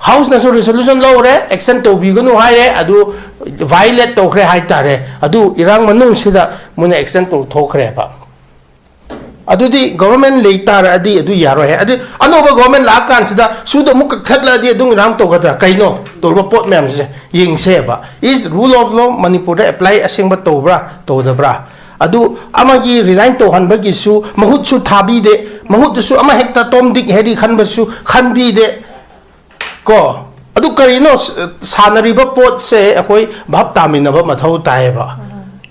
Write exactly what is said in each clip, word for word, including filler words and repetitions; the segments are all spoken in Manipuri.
ꯍꯥꯎꯁꯅꯁꯨ ꯔꯤꯖꯣꯂꯨꯁꯟ ꯂꯧꯔꯦ, ꯑꯦꯛꯁꯟ ꯇꯧꯕꯤꯒꯅꯨ ꯍꯥꯏꯔꯦ, ꯑꯗꯨ ꯚꯥꯏꯑꯣꯂꯦꯠ ꯇꯧꯈ꯭ꯔꯦ ꯍꯥꯏꯇꯥꯔꯦ꯫ ꯑꯗꯨ ꯏꯔꯥꯡ ꯃꯅꯨꯡꯁꯤꯗ ꯃꯣꯏꯅ ꯑꯦꯛꯁꯟ ꯇꯧꯊꯣꯛꯈ꯭ꯔꯦꯕ꯫ ꯑꯗꯨꯗꯤ ꯒꯣꯚꯔꯟꯃꯦꯟ ꯂꯩ ꯇꯥꯔꯛꯑꯗꯤ ꯑꯗꯨ ꯌꯥꯔꯣꯏ ꯍꯥꯏ꯫ ꯑꯗꯨ ꯑꯅꯧꯕ ꯒꯣꯚꯔꯟꯃꯦꯟ ꯂꯥꯛꯑꯀꯥꯟꯁꯤꯗ ꯁꯨꯗ ꯑꯃꯨꯛ ꯀꯛꯊꯠꯂꯛꯑꯗꯤ ꯑꯗꯨꯝ ꯏꯔꯥꯡ ꯇꯧꯒꯗ꯭ꯔꯥ? ꯀꯩꯅꯣ ꯇꯧꯔꯤꯕ ꯄꯣꯠ ꯃꯌꯥꯝꯁꯦ ꯌꯦꯡꯁꯦꯕ꯫ Is rule of law ꯃꯅꯤꯄꯨꯔꯗ ꯑꯦꯄ꯭ꯂꯥꯏ ꯑꯁꯦꯡꯕ ꯇꯧꯕ꯭ꯔꯥ ꯇꯧꯗꯕ꯭ꯔꯥ? ꯑꯗꯨ ꯑꯃꯒꯤ ꯔꯤꯖꯥꯏꯟ ꯇꯧꯍꯟꯕꯒꯤꯁꯨ ꯃꯍꯨꯠꯁꯨ ꯊꯥꯕꯤꯗꯦ, ꯃꯍꯨꯠꯇꯨꯁꯨ ꯑꯃ ꯍꯦꯛꯇ ꯇꯣꯝ ꯗꯤꯛ ꯍꯦꯔꯤ ꯈꯟꯕꯁꯨ ꯈꯟꯕꯤꯗꯦ꯫ ꯀꯣ, ꯑꯗꯨ ꯀꯔꯤꯅꯣ ꯁ-, ꯁꯥꯟꯅꯔꯤꯕ ꯄꯣꯠꯁꯦ ꯑꯩꯈꯣꯏ ꯚꯥꯞ ꯇꯥꯃꯤꯟꯅꯕ ꯃꯊꯧ ꯇꯥꯏꯌꯦꯕ꯫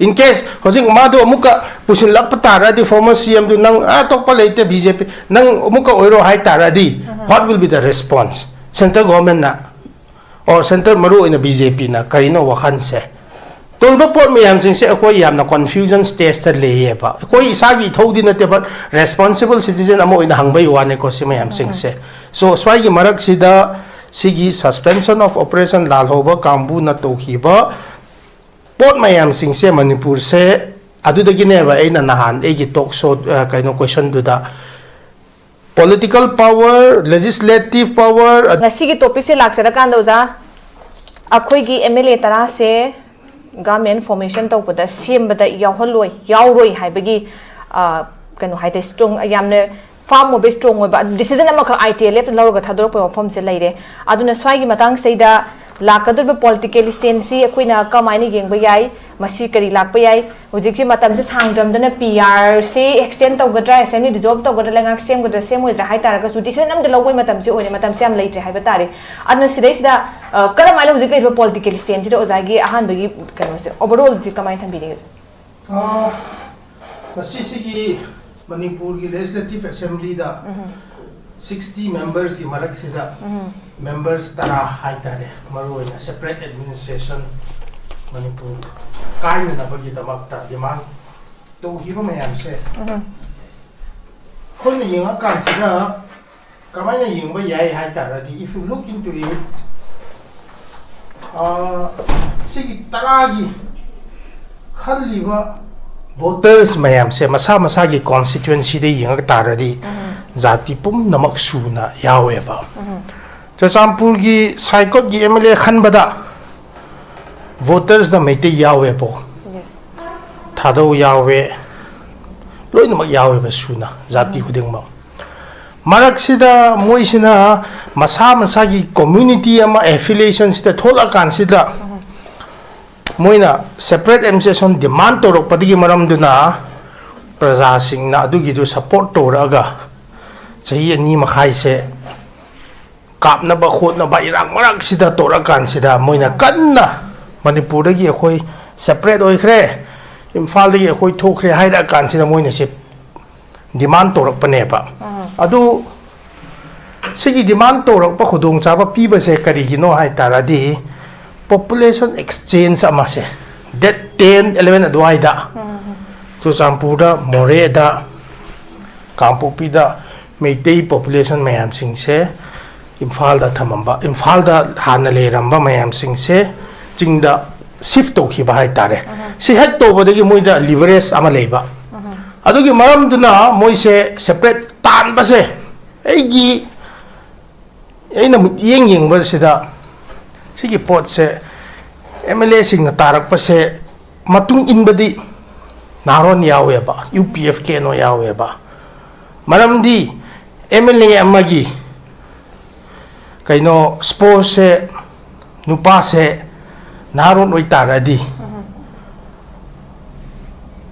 In case ꯍꯧꯖꯤꯛ ꯃꯥꯗꯣ ꯑꯃꯨꯛꯀ ꯄꯨꯁꯤꯜꯂꯛꯄ ꯇꯥꯔꯗꯤ, former C M ꯗꯨ, "ꯅꯪ ꯑꯇꯣꯞꯄ ꯂꯩꯇꯦ, B J P, ꯅꯪ ꯑꯃꯨꯛꯀ ꯑꯣꯏꯔꯣ" ꯍꯥꯏ ꯇꯥꯔꯗꯤ, what will be the response? Central government ꯅ or central, ꯃꯔꯨ ꯑꯣꯏꯅ B J P ꯅ ꯀꯔꯤꯅꯣ ꯋꯥꯈꯜꯁꯦ? ꯇꯧꯔꯤꯕ ꯄꯣꯠ ꯃꯌꯥꯝꯁꯤꯡꯁꯦ ꯑꯩꯈꯣꯏ ꯌꯥꯝꯅ confusion stage ꯇ ꯂꯩꯌꯦꯕ꯫ ꯑꯩꯈꯣꯏ ꯏꯁꯥꯒꯤ ꯏꯊꯧꯗꯤ ꯅꯠꯇꯦ, but responsible citizen ꯑꯃ ꯑꯣꯏꯅ ꯍꯪꯕꯒꯤ ꯋꯥꯅꯤꯀꯣ, ꯁꯤ ꯃꯌꯥꯝꯁꯤꯡꯁꯦ꯫ So, ꯁ꯭ꯋꯥꯏꯒꯤ ꯃꯔꯛꯁꯤꯗ ꯁꯤꯒꯤ suspension of operation ꯂꯥꯜꯍꯧꯕ ꯀꯥꯡꯕꯨꯅ ꯇꯧꯈꯤꯕ ꯄꯣꯠ ꯃꯌꯥꯝꯁꯤꯡꯁꯦ ꯃꯅꯤꯄꯨꯔꯁꯦ, ꯑꯗꯨꯗꯒꯤꯅꯦꯕ ꯑꯩꯅ ꯅꯍꯥꯟ ꯑꯩꯒꯤ talk show, ꯑ, ꯀꯩꯅꯣ, question ꯗꯨꯗ, political power, legislative power, ꯑ- ꯉꯁꯤꯒꯤ topic ꯁꯦ ꯂꯥꯛꯆꯔꯀꯥꯟꯗ, ꯑꯣꯖꯥ, ꯑꯩꯈꯣꯏꯒꯤ M L A ꯇꯔꯥꯁꯦ government formation ꯇꯧꯕꯗ, ꯁꯦꯝꯕꯗ ꯌꯥꯎꯍꯜꯂꯣꯏ, ꯌꯥꯎꯔꯣꯏ ꯍꯥꯏꯕꯒꯤ, ꯑ, ꯀꯩꯅꯣ ꯍꯥꯏꯇꯥꯔꯦ, strong, ꯌꯥꯝꯅ firm ꯑꯣꯏꯕ, strong ꯑꯣꯏꯕ decision ꯑꯃꯈꯛ I T L F ꯂꯧꯔꯒ ꯊꯥꯗꯣꯔꯛꯄ ꯋꯥꯐꯝꯁꯦ ꯂꯩꯔꯦ꯫ ꯑꯗꯨꯅ ꯁ꯭ꯋꯥꯏꯒꯤ ꯃꯇꯥꯡꯁꯤꯗꯩꯗ ꯂꯥꯛꯀꯗꯧꯔꯤꯕ political stand ꯁꯤ ꯑꯩꯈꯣꯏꯅ ꯀꯃꯥꯏꯅ ꯌꯦꯡꯕ ꯌꯥꯏ? ꯃꯁꯤ ꯀꯔꯤ ꯂꯥꯛꯄ ꯌꯥꯏ? ꯍꯧꯖꯤꯛꯁꯤ ꯃꯇꯝꯁꯦ ꯁꯥꯡꯗ꯭ꯔꯝꯗꯅ P R ꯁꯤ extend ꯇꯧꯒꯗ꯭ꯔꯥ, assembly dissolve ꯇꯧꯒꯗ꯭ꯔꯥ, ꯂꯩꯉꯥꯛ ꯁꯦꯝꯒꯗ꯭ꯔꯥ, ꯁꯦꯝꯃꯣꯏꯗ꯭ꯔꯥ ꯍꯥꯏ ꯇꯥꯔꯒꯁꯨ decision ꯑꯝꯇ ꯂꯧꯕꯒꯤ ꯃꯇꯝꯁꯦ ꯑꯣꯏꯔꯦ, ꯃꯇꯝꯁꯦ ꯌꯥꯝ ꯂꯩꯇ꯭ꯔꯦ ꯍꯥꯏꯕ ꯇꯥꯔꯦ꯫ ꯑꯗꯨꯅ ꯁꯤꯗꯩꯁꯤꯗ, ꯑ, ꯀꯔꯝꯍꯥꯏꯅ ꯍꯧꯖꯤꯛ ꯂꯩꯔꯤꯕ political stand ꯁꯤꯗ ꯑꯣꯖꯥꯒꯤ ꯑꯍꯥꯟꯕꯒꯤ ꯀꯩꯅꯣꯁꯦ, overall ꯗꯤ ꯀꯃꯥꯏꯅ ꯊꯝꯕꯤꯅꯤꯡꯉꯤ? ꯑ, ꯉꯁꯤꯁꯤꯒꯤ ꯃꯅꯤꯄꯨꯔꯒꯤ Legislative Assembly ꯗ sixty members ꯀꯤ ꯃꯔꯛꯁꯤꯗ members ꯇꯔꯥ ꯍꯥꯏꯇꯥꯔꯦ, ꯃꯔꯨꯑꯣꯏꯅ separate administration ꯃꯅꯤꯄꯨꯔ ꯀꯥꯏꯅꯅꯕꯒꯤꯗꯃꯛꯇ demand ꯇꯧꯈꯤꯕ ꯃꯌꯥꯝꯁꯦ ꯑꯩꯈꯣꯏꯅ ꯌꯦꯡꯉꯀꯥꯟꯁꯤꯗ ꯀꯃꯥꯏꯅ ꯌꯦꯡꯕ ꯌꯥꯏ ꯍꯥꯏ ꯇꯥꯔꯗꯤ, if you look into it, ꯑ, ꯁꯤꯒꯤ ꯇꯔꯥꯒꯤ ꯈꯜꯂꯤꯕ voters ꯃꯌꯥꯝꯁꯦ ꯃꯁꯥ ꯃꯁꯥꯒꯤ constituency ꯗ ꯌꯦꯡꯉꯛ ꯇꯥꯔꯗꯤ ꯖꯥꯇꯤ ꯄꯨꯝꯅꯃꯛ ꯁꯨꯅ ꯌꯥꯎꯋꯦꯕ꯫ ꯆꯨꯔꯆꯥꯟꯄꯨꯔꯒꯤ ꯁꯥꯏꯀꯣꯠꯀꯤ ꯑꯦꯝ ꯑꯦꯜ ꯑꯦ ꯈꯟꯕꯗ ꯚꯣꯇꯔꯁꯇ ꯃꯩꯇꯩ ꯌꯥꯎꯋꯦꯕꯣ꯫ ꯊꯥꯗꯧ ꯌꯥꯎꯋꯦ, ꯂꯣꯏꯅꯃꯛ ꯌꯥꯎꯋꯦꯕ ꯁꯨꯅ, ꯖꯥꯇꯤ ꯈꯨꯗꯤꯡꯃꯛ꯫ ꯃꯔꯛꯁꯤꯗ ꯃꯣꯏꯁꯤꯅ ꯃꯁꯥ ꯃꯁꯥꯒꯤ ꯀꯝꯃ꯭ꯌꯨꯅꯤꯇꯤ ꯑꯃ ꯑꯦꯐꯤꯂꯤꯌꯦꯁꯟꯁꯤꯗ ꯊꯣꯛꯂꯛꯑꯀꯥꯟꯁꯤꯗ ꯃꯣꯏꯅ ꯁꯦꯄꯔꯦꯠ ꯑꯦꯗꯃꯤꯅꯤꯁꯇ꯭ꯔꯦꯁꯟ ꯗꯤꯃꯥꯟ ꯇꯧꯔꯛꯄꯗꯒꯤ ꯃꯔꯝꯗꯨꯅ ꯄ꯭ꯔꯖꯥꯁꯤꯡꯅ ꯑꯗꯨꯒꯤꯗꯨ ꯁꯄꯣꯔꯠ ꯇꯧꯔꯛꯑꯒ ꯆꯍꯤ ꯑꯅꯤ ꯃꯈꯥꯏꯁꯦ ꯀꯥꯞꯅꯕ ꯈꯣꯠꯅꯕ ꯏꯔꯥꯡ ꯃꯔꯛꯁꯤꯗ ꯇꯧꯔꯛꯑꯀꯥꯟꯁꯤꯗ ꯃꯣꯏꯅ ꯀꯟꯅ ꯃꯅꯤꯄꯨꯔꯗꯒꯤ ꯑꯩꯈꯣꯏ ꯁꯦꯄꯔꯦꯠ ꯑꯣꯏꯈ꯭ꯔꯦ, ꯏꯝꯐꯥꯜꯗꯒꯤ ꯑꯩꯈꯣꯏ ꯊꯣꯛꯈ꯭ꯔꯦ ꯍꯥꯏꯔꯛꯑꯀꯥꯟꯁꯤꯗ ꯃꯣꯏꯅ ꯁꯤ ꯗꯤꯃꯥꯟ ꯇꯧꯔꯛꯄꯅꯦꯕ꯫ ꯑꯗꯨ ꯁꯤꯒꯤ ꯗꯤꯃꯥꯟ ꯇꯧꯔꯛꯄ ꯈꯨꯗꯣꯡꯆꯥꯕ ꯄꯤꯕꯁꯦ ꯀꯔꯤꯒꯤꯅꯣ ꯍꯥꯏ ꯇꯥꯔꯗꯤ, ꯄꯣꯄꯨꯂꯦꯁꯟ ꯑꯦꯛꯁꯆꯦꯟꯖ ꯑꯃꯁꯦ ꯗꯦꯠ ꯇꯦꯟ ꯏꯂꯦꯚꯦꯟ ꯑꯗꯨꯋꯥꯏꯗ ꯆꯨꯔꯆꯥꯟꯄꯨꯔꯗ, ꯃꯣꯔꯦꯗ, ꯀꯥꯡꯄꯣꯛꯄꯤꯗ ꯃꯩꯇꯩ ꯄꯣꯄꯨꯂꯦꯁꯟ ꯃꯌꯥꯝꯁꯤꯡꯁꯦ ꯏꯝꯐꯥꯜꯗ ꯊꯝꯃꯝꯕ, ꯏꯝꯐꯥꯜꯗ ꯍꯥꯟꯅ ꯂꯩꯔꯝꯕ ꯃꯌꯥꯝꯁꯤꯡꯁꯦ ꯆꯤꯡꯗ ꯁꯤꯐ ꯇꯧꯈꯤꯕ ꯍꯥꯏꯇꯥꯔꯦ꯫ ꯁꯤ ꯍꯦꯛ ꯇꯧꯕꯗꯒꯤ ꯃꯣꯏꯗ ꯂꯤꯚꯔꯦꯖ ꯑꯃ ꯂꯩꯕ꯫ ꯑꯗꯨꯒꯤ ꯃꯔꯝꯗꯨꯅ ꯃꯣꯏꯁꯦ ꯁꯦꯄꯔꯦꯠ ꯇꯥꯟꯕꯁꯦ, ꯑꯩꯒꯤ, ꯑꯩꯅ ꯃꯤꯠꯌꯦꯡ ꯌꯦꯡꯕꯁꯤꯗ ꯁꯤꯒꯤ ꯄꯣꯠꯁꯦ ꯑꯦꯝ ꯑꯦꯜ ꯑꯦꯁꯤꯡꯅ ꯇꯥꯔꯛꯄꯁꯦ ꯃꯇꯨꯡ ꯏꯟꯕꯗꯤ ꯅꯍꯥꯔꯣꯟ ꯌꯥꯎꯋꯦꯕ, U P F K N O ꯌꯥꯎꯋꯦꯕ꯫ ꯃꯔꯝꯗꯤ ꯑꯦꯝ ꯑꯦꯜ ꯑꯦ ꯑꯃꯒꯤ ꯀꯩꯅꯣ ꯁ꯭ꯄꯣꯁꯁꯦ, ꯅꯨꯄꯥꯁꯦ ꯅꯍꯥꯔꯣꯟ ꯑꯣꯏꯇꯥꯔꯗꯤ,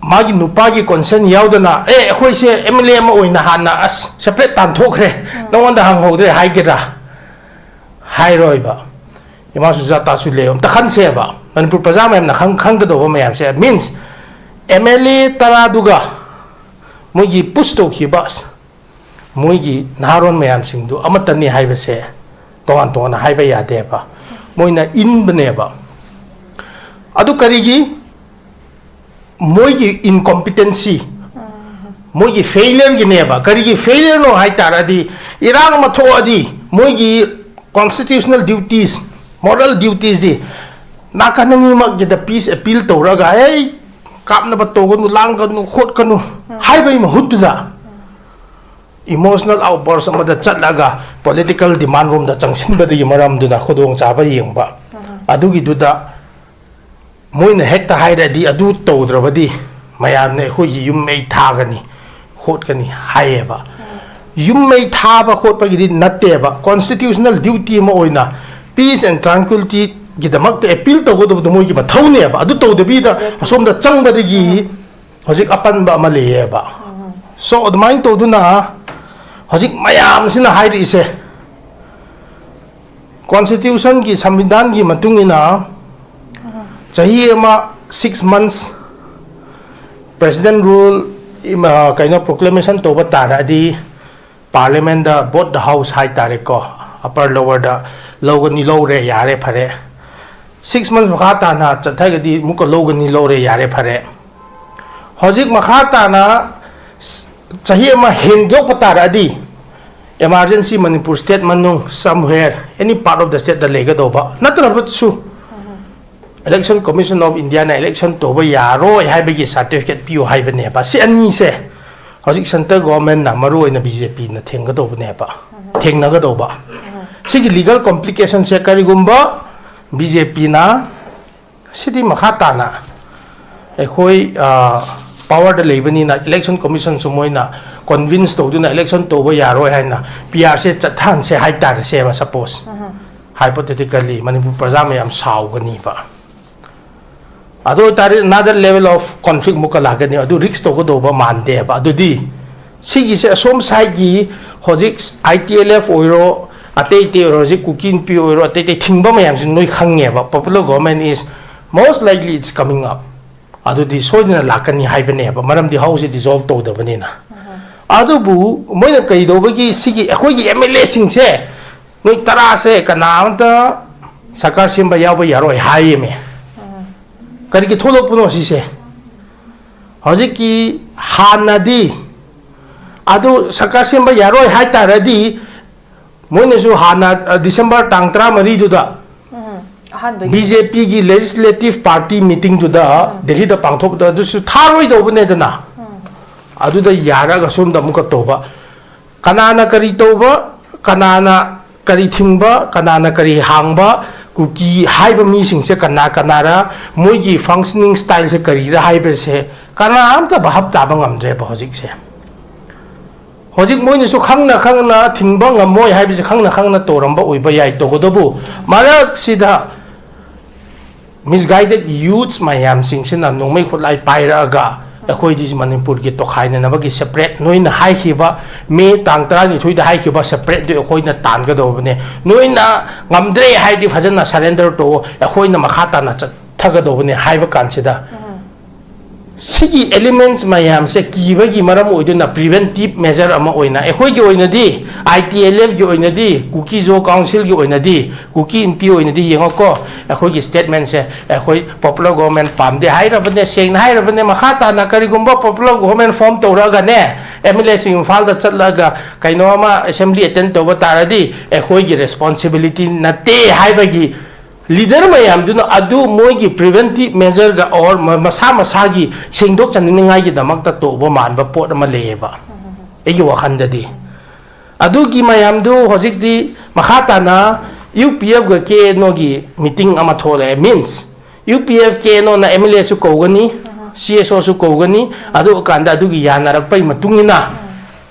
ꯃꯥꯒꯤ ꯅꯨꯄꯥꯒꯤ ꯀꯣꯟꯁꯦꯟ ꯌꯥꯎꯗꯅ, "ꯑꯦ, ꯑꯩꯈꯣꯏꯁꯦ ꯑꯦꯝ ꯑꯦꯜ ꯑꯦ ꯑꯃ ꯑꯣꯏꯅ ꯍꯥꯟꯅ ꯑꯁ ꯁꯦꯄꯔꯦꯠ ꯇꯥꯟꯊꯣꯛꯈ꯭ꯔꯦ, ꯅꯉꯣꯟꯗ ꯍꯪꯍꯧꯗ꯭ꯔꯦ" ꯍꯥꯏꯒꯦꯔꯥ? ꯍꯥꯏꯔꯣꯏꯕ꯫ ꯏꯃꯥ ꯁꯨꯖꯥꯇꯥꯁꯨ ꯂꯩ, ꯑꯝꯇ ꯈꯟꯁꯦꯕ, ꯃꯅꯤꯄꯨꯔ ꯄ꯭ꯔꯖꯥ ꯃꯌꯥꯝꯅ ꯈꯪ-, ꯈꯪꯒꯗꯧꯕ ꯃꯌꯥꯝꯁꯦ, ꯃꯤꯟꯁ ꯑꯦꯝ ꯑꯦꯜ ꯑꯦ ꯇꯔꯥꯗꯨꯒ ꯃꯣꯏꯒꯤ ꯄꯨꯁ ꯇꯧꯈꯤꯕ ꯃꯣꯏꯒꯤ ꯅꯍꯥꯔꯣꯟ ꯃꯌꯥꯝꯁꯤꯡꯗꯨ ꯑꯃꯠꯇꯅꯤ ꯍꯥꯏꯕꯁꯦ ꯇꯣꯉꯥꯟ ꯇꯣꯉꯥꯟꯅ ꯍꯥꯏꯕ ꯌꯥꯗꯦꯕ, ꯃꯣꯏꯅ ꯏꯟꯕꯅꯦꯕ꯫ ꯑꯗꯨ ꯀꯔꯤꯒꯤ? ꯃꯣꯏꯒꯤ ꯏꯟꯀꯣꯝꯄꯤꯇꯦꯟꯁꯤ, ꯃꯣꯏꯒꯤ ꯐꯦꯂꯤꯌꯔꯒꯤꯅꯦꯕ꯫ ꯀꯔꯤꯒꯤ ꯐꯦꯂꯤꯌꯔꯅꯣ ꯍꯥꯏ ꯇꯥꯔꯗꯤ, ꯏꯔꯥꯡ ꯑꯃ ꯊꯣꯛꯑꯗꯤ ꯃꯣꯏꯒꯤ ꯀꯣꯟꯁꯇꯤꯇ꯭ꯌꯨꯁꯅꯦꯜ ꯗ꯭ꯌꯨꯇꯤꯁ, ꯃꯣꯔꯦꯜ ꯗ꯭ꯌꯨꯇꯤꯁꯇꯤ ꯅꯥꯀꯟ ꯑꯅꯤꯃꯛꯀꯤꯗ ꯄꯤꯁ ꯑꯦꯄꯤꯜ ꯇꯧꯔꯒ, "ꯑꯩ ꯀꯥꯞꯅꯕ ꯇꯧꯒꯅꯨ, ꯂꯥꯡꯒꯅꯨ, ꯈꯣꯠꯀꯅꯨ" ꯍꯥꯏꯕꯒꯤ ꯃꯍꯨꯠꯇꯨꯗ, Emotional outburst ꯑꯃꯗ ꯆꯠꯂꯒ political demand ꯔꯣꯝꯗ ꯆꯪꯁꯤꯟꯕꯗꯒꯤ ꯃꯔꯝꯗꯨꯅ ꯈꯨꯗꯣꯡꯆꯥꯕ ꯌꯦꯡꯕ꯫ ꯑꯗꯨꯒꯤꯗꯨꯗ ꯃꯣꯏꯅ ꯍꯦꯛꯇ ꯍꯥꯏꯔꯗꯤ ꯑꯗꯨ ꯇꯧꯗ꯭ꯔꯕꯗꯤ ꯃꯌꯥꯝꯅ ꯑꯩꯈꯣꯏꯒꯤ ꯌꯨꯝ ꯃꯩ ꯊꯥꯒꯅꯤ, ꯈꯣꯠꯀꯅꯤ ꯍꯥꯏꯌꯦꯕ꯫ ꯌꯨꯝ ꯃꯩ ꯊꯥꯕ ꯈꯣꯠꯄꯒꯤꯗꯤ ꯅꯠꯇꯦꯕ, constitutional duty ꯑꯃ ꯑꯣꯏꯅ peace and tranquility ꯒꯤꯗꯃꯛꯇ appeal ꯇꯧꯒꯗꯕꯗꯣ ꯃꯣꯏꯒꯤ ꯃꯊꯧꯅꯦꯕ꯫ ꯑꯗꯨ ꯇꯧꯗꯕꯤꯗ ꯑꯁꯣꯝꯗ ꯆꯪꯕꯗꯒꯤ ꯍꯧꯖꯤꯛ ꯑꯄꯟꯕ ꯑꯃ ꯂꯩꯌꯦꯕ꯫ So ꯑꯗꯨꯃꯥꯏꯅ ꯇꯧꯗꯨꯅ ꯍꯧꯖꯤꯛ ꯃꯌꯥꯝꯁꯤꯅ ꯍꯥꯏꯔꯛꯏꯁꯦ, constitution ꯒꯤ, ꯁꯪꯕꯤꯙꯥꯟꯒꯤ ꯃꯇꯨꯡ ꯏꯟꯅ ꯆꯍꯤ ꯑꯃ, six months president rule, ꯏꯃ-, ꯀꯩꯅꯣ, proclamation ꯇꯧꯕ ꯇꯥꯔꯗꯤ parliament the both the house ꯍꯥꯏꯇꯥꯔꯦꯀꯣ, upper lower ꯗ ꯂꯧꯒꯅꯤ, ꯂꯧꯔꯦ, ꯌꯥꯔꯦ, ꯐꯔꯦ꯫ Six months ꯃꯈꯥ ꯇꯥꯅ ꯆꯠꯊꯒꯗꯤ ꯑꯃꯨꯛꯀ ꯂꯧꯒꯅꯤ, ꯂꯧꯔꯦ, ꯌꯥꯔꯦ, ꯐꯔꯦ꯫ ꯍꯧꯖꯤꯛ ꯃꯈꯥ ꯇꯥꯅ ꯆꯍꯤ ꯑꯃ ꯍꯦꯟꯗꯣꯛꯄ ꯇꯥꯔꯛꯑꯗꯤ emergency ꯃꯅꯤꯄꯨꯔ state ꯃꯅꯨꯡ somewhere, any part of the state ꯇ ꯂꯩꯒꯗꯧꯕ ꯅꯠꯇ꯭ꯔꯕꯁꯨ Election Commission of India ꯅ election ꯇꯧꯕ ꯌꯥꯔꯣꯏ ꯍꯥꯏꯕꯒꯤ certificate ꯄꯤꯌꯨ ꯍꯥꯏꯕꯅꯦꯕ꯫ ꯁꯤ ꯑꯅꯤꯁꯦ ꯍꯧꯖꯤꯛ central government ꯅ, ꯃꯔꯨ ꯑꯣꯏꯅ B J P ꯅ ꯊꯦꯡꯒꯗꯧꯕꯅꯦꯕ, ꯊꯦꯡꯅꯒꯗꯧꯕ꯫ ꯁꯤꯒꯤ legal complication ꯁꯦ ꯀꯔꯤꯒꯨꯝꯕ B J P ꯅ ꯁꯤꯗꯤ ꯃꯈꯥ ꯇꯥꯅ ꯑꯩꯈꯣꯏ, ꯑ, power ꯗ ꯂꯩꯕꯅꯤꯅ Election Commission ꯁꯨ ꯃꯣꯏꯅ convince ꯇꯧꯗꯨꯅ election ꯇꯧꯕ ꯌꯥꯔꯣꯏ ꯍꯥꯏꯅ P R ꯁꯦ ꯆꯠꯊꯍꯟꯁꯦ ꯍꯥꯏꯇꯥꯔꯁꯦꯕ, suppose, hypothetically, ꯃꯅꯤꯄꯨꯔ ꯄ꯭ꯔꯖꯥ ꯃꯌꯥꯝ ꯁꯥꯎꯒꯅꯤꯕ꯫ ꯑꯗꯨ ꯑꯣꯏꯇꯥꯔꯗꯤ another level of conflict ꯃꯨꯛꯀ ꯂꯥꯛꯀꯅꯤ, ꯑꯗꯨ risk ꯇꯧꯒꯗꯧꯕ ꯃꯥꯟꯗꯦꯕ꯫ ꯑꯗꯨꯗꯤ ꯁꯤꯒꯤꯁꯦ ꯑꯁꯣꯝ side ꯀꯤ ꯍꯧꯖꯤꯛ I T L F ꯑꯣꯏꯔꯣ, ꯑꯇꯩ ꯑꯇꯩ ꯑꯣꯏꯔꯣ, ꯍꯧꯖꯤꯛ ꯀꯨꯀꯤ ꯅꯨꯄꯤ ꯑꯣꯏꯔꯣ, ꯑꯇꯩ ꯑꯇꯩ ꯊꯤꯡꯕ ꯃꯌꯥꯝꯁꯤ ꯅꯣꯏ ꯈꯪꯉꯦꯕ, popular government is most likely it's coming up꯫ ꯑꯗꯨꯗꯤ ꯁꯣꯏꯗꯅ ꯂꯥꯛꯀꯅꯤ ꯍꯥꯏꯕꯅꯦꯕ, ꯃꯔꯝꯗꯤ house ꯁꯤ dissolve ꯇꯧꯗꯕꯅꯤꯅ꯫ ꯑꯗꯨꯕꯨ ꯃꯣꯏꯅ ꯀꯩꯗꯧꯕꯒꯤ ꯁꯤꯒꯤ ꯑꯩꯈꯣꯏꯒꯤ M L A ꯁꯤꯡꯁꯦ ꯅꯣꯏ ꯇꯔꯥꯁꯦ ꯀꯅꯥ ꯑꯃꯇ ꯁꯔꯀꯥꯔ ꯁꯦꯝꯕ ꯌꯥꯎꯕ ꯌꯥꯔꯣꯏ ꯍꯥꯏꯌꯦꯃꯦ? ꯀꯔꯤꯒꯤ ꯊꯣꯛꯂꯛꯄꯅꯣ ꯁꯤꯁꯦ? ꯍꯧꯖꯤꯛꯀꯤ ꯍꯥꯟꯅꯗꯤ ꯑꯗꯨ ꯁꯔꯀꯥꯔ ꯁꯦꯝꯕ ꯌꯥꯔꯣꯏ ꯍꯥꯏꯇꯥꯔꯗꯤ ꯃꯣꯏꯅꯁꯨ ꯍꯥꯟꯅ, ꯑ, December ꯇꯥꯡ ꯇꯔꯥꯃꯔꯤꯗꯨꯗ ꯎꯝ, ꯑꯍꯥꯟꯕꯒꯤ꯫ B J P ꯒꯤ Legislative Party meeting ꯗꯨꯗ ꯎꯝ꯫ ꯗꯦꯜꯂꯤꯗ ꯄꯥꯡꯊꯣꯛꯄꯗ ꯑꯗꯨꯁꯨ ꯊꯥꯔꯣꯏꯗꯧꯕꯅꯦꯗꯅ꯫ ꯎꯝ꯫ ꯑꯗꯨꯗ ꯌꯥꯔꯒ ꯁꯣꯝꯗ ꯑꯃꯨꯛꯀ ꯇꯧꯕ꯫ ꯀꯅꯥꯅ ꯀꯔꯤ ꯇꯧꯕ, ꯀꯅꯥꯅ ꯀꯔꯤ ꯊꯤꯡꯕ, ꯀꯅꯥꯅ ꯀꯔꯤ ꯍꯥꯡꯕ, ꯀꯨꯀꯤ ꯍꯥꯏꯕ ꯃꯤꯁꯤꯡꯁꯦ ꯀꯅꯥ ꯀꯅꯥꯔ, ꯃꯣꯏꯒꯤ functioning styleꯁꯦ ꯀꯔꯤꯔ ꯍꯥꯏꯕꯁꯦ ꯀꯅꯥꯝꯇ ꯚꯥꯞ ꯇꯥꯕ ꯉꯝꯗ꯭ꯔꯦꯕ ꯍꯧꯖꯤꯛꯁꯦ꯫ ꯍꯧꯖꯤꯛ ꯃꯣꯏꯅꯁꯨ ꯈꯪꯅ ꯈꯪꯅ ꯊꯤꯡꯕ ꯉꯝꯃꯣꯏ ꯍꯥꯏꯕꯁꯦ ꯈꯪꯅ ꯈꯪꯅ ꯇꯧꯔꯝꯕ ꯑꯣꯏꯕ ꯌꯥꯏ꯫ ꯇꯧꯒꯗꯕꯨ ꯃꯔꯛꯁꯤꯗ misguided youths ꯃꯌꯥꯝꯁꯤꯡꯁꯤꯅ ꯅꯣꯡꯃꯩ ꯈꯨꯠꯂꯥꯏ ꯄꯥꯏꯔꯛꯑꯒ ꯑꯩꯈꯣꯏꯗꯤ ꯃꯅꯤꯄꯨꯔꯒꯤ ꯇꯣꯈꯥꯏꯅꯅꯕꯒꯤ separate, ꯅꯣꯏꯅ ꯍꯥꯏꯈꯤꯕ ꯃꯦ ꯇꯥꯡ ꯇꯔꯥꯅꯤꯊꯣꯏꯗ ꯍꯥꯏꯈꯤꯕ separateꯗꯨ ꯑꯩꯈꯣꯏꯅ ꯇꯥꯟꯒꯗꯧꯕꯅꯦ, ꯅꯣꯏꯅ ꯉꯝꯗ꯭ꯔꯦ ꯍꯥꯏꯗꯤ ꯐꯖꯅ surrender ꯇꯧꯑꯣ, ꯑꯩꯈꯣꯏꯅ ꯃꯈꯥ ꯇꯥꯅ ꯆꯠꯊꯒꯗꯧꯕꯅꯦ ꯍꯥꯏꯕ ꯀꯥꯟꯁꯤꯗ ꯁꯤꯒꯤ elements ꯃꯌꯥꯝꯁꯦ ꯀꯤꯕꯒꯤ ꯃꯔꯝ ꯑꯣꯏꯗꯨꯅ preventive measure ꯑꯃ ꯑꯣꯏꯅ ꯑꯩꯈꯣꯏꯒꯤ ꯑꯣꯏꯅꯗꯤ, I T L Fꯒꯤ ꯑꯣꯏꯅꯗꯤ, ꯀꯨꯀꯤ ꯖꯣ ꯀꯥꯎꯟꯁꯤꯜꯒꯤ ꯑꯣꯏꯅꯗꯤ, ꯀꯨꯀꯤ ꯏꯟꯄꯤ ꯑꯣꯏꯅꯗꯤ ꯌꯦꯡꯉꯣꯀꯣ, ꯑꯩꯈꯣꯏꯒꯤ statementꯁꯦ ꯑꯩꯈꯣꯏ popular government ꯄꯥꯝꯗꯦ ꯍꯥꯏꯔꯕꯅꯦ, ꯁꯦꯡꯅ ꯍꯥꯏꯔꯕꯅꯦ꯫ ꯃꯈꯥ ꯇꯥꯅ ꯀꯔꯤꯒꯨꯝꯕ popular government form ꯇꯧꯔꯛꯑꯒꯅꯦ, M L Aꯁꯤꯡ ꯏꯝꯐꯥꯜꯗ ꯆꯠꯂꯒ ꯀꯩꯅꯣ ꯑꯃ assembly attend ꯇꯧꯕ ꯇꯥꯔꯗꯤ ꯑꯩꯈꯣꯏꯒꯤ responsibility ꯅꯠꯇꯦ ꯍꯥꯏꯕꯒꯤ leader ꯃꯌꯥꯝꯗꯨꯅ ꯑꯗꯨ ꯃꯣꯏꯒꯤ preventive measureꯒ or ꯃ-, ꯃꯁꯥ ꯃꯁꯥꯒꯤ ꯁꯦꯡꯗꯣꯛꯆꯅꯤꯡꯉꯥꯏꯒꯤꯗꯃꯛꯇ ꯇꯧꯕ ꯃꯥꯟꯕ ꯄꯣꯠ ꯑꯃ ꯂꯩꯌꯦꯕ ꯑꯩꯒꯤ ꯋꯥꯈꯜꯗꯗꯤ꯫ ꯑꯗꯨꯒꯤ ꯃꯌꯥꯝꯗꯨ ꯍꯧꯖꯤꯛꯇꯤ ꯃꯈꯥ ꯇꯥꯅ U P Fꯒ K N Oꯒꯤ meeting ꯑꯃ ꯊꯣꯛꯂꯛꯑꯦ, means U P F K N Oꯅ M L Aꯁꯨ ꯀꯧꯒꯅꯤ, C S Oꯁꯨ ꯀꯧꯒꯅꯤ, ꯑꯗꯨ ꯀꯥꯟꯗ ꯑꯗꯨꯒꯤ ꯌꯥꯅꯔꯛꯄꯒꯤ ꯃꯇꯨꯡ ꯏꯟꯅ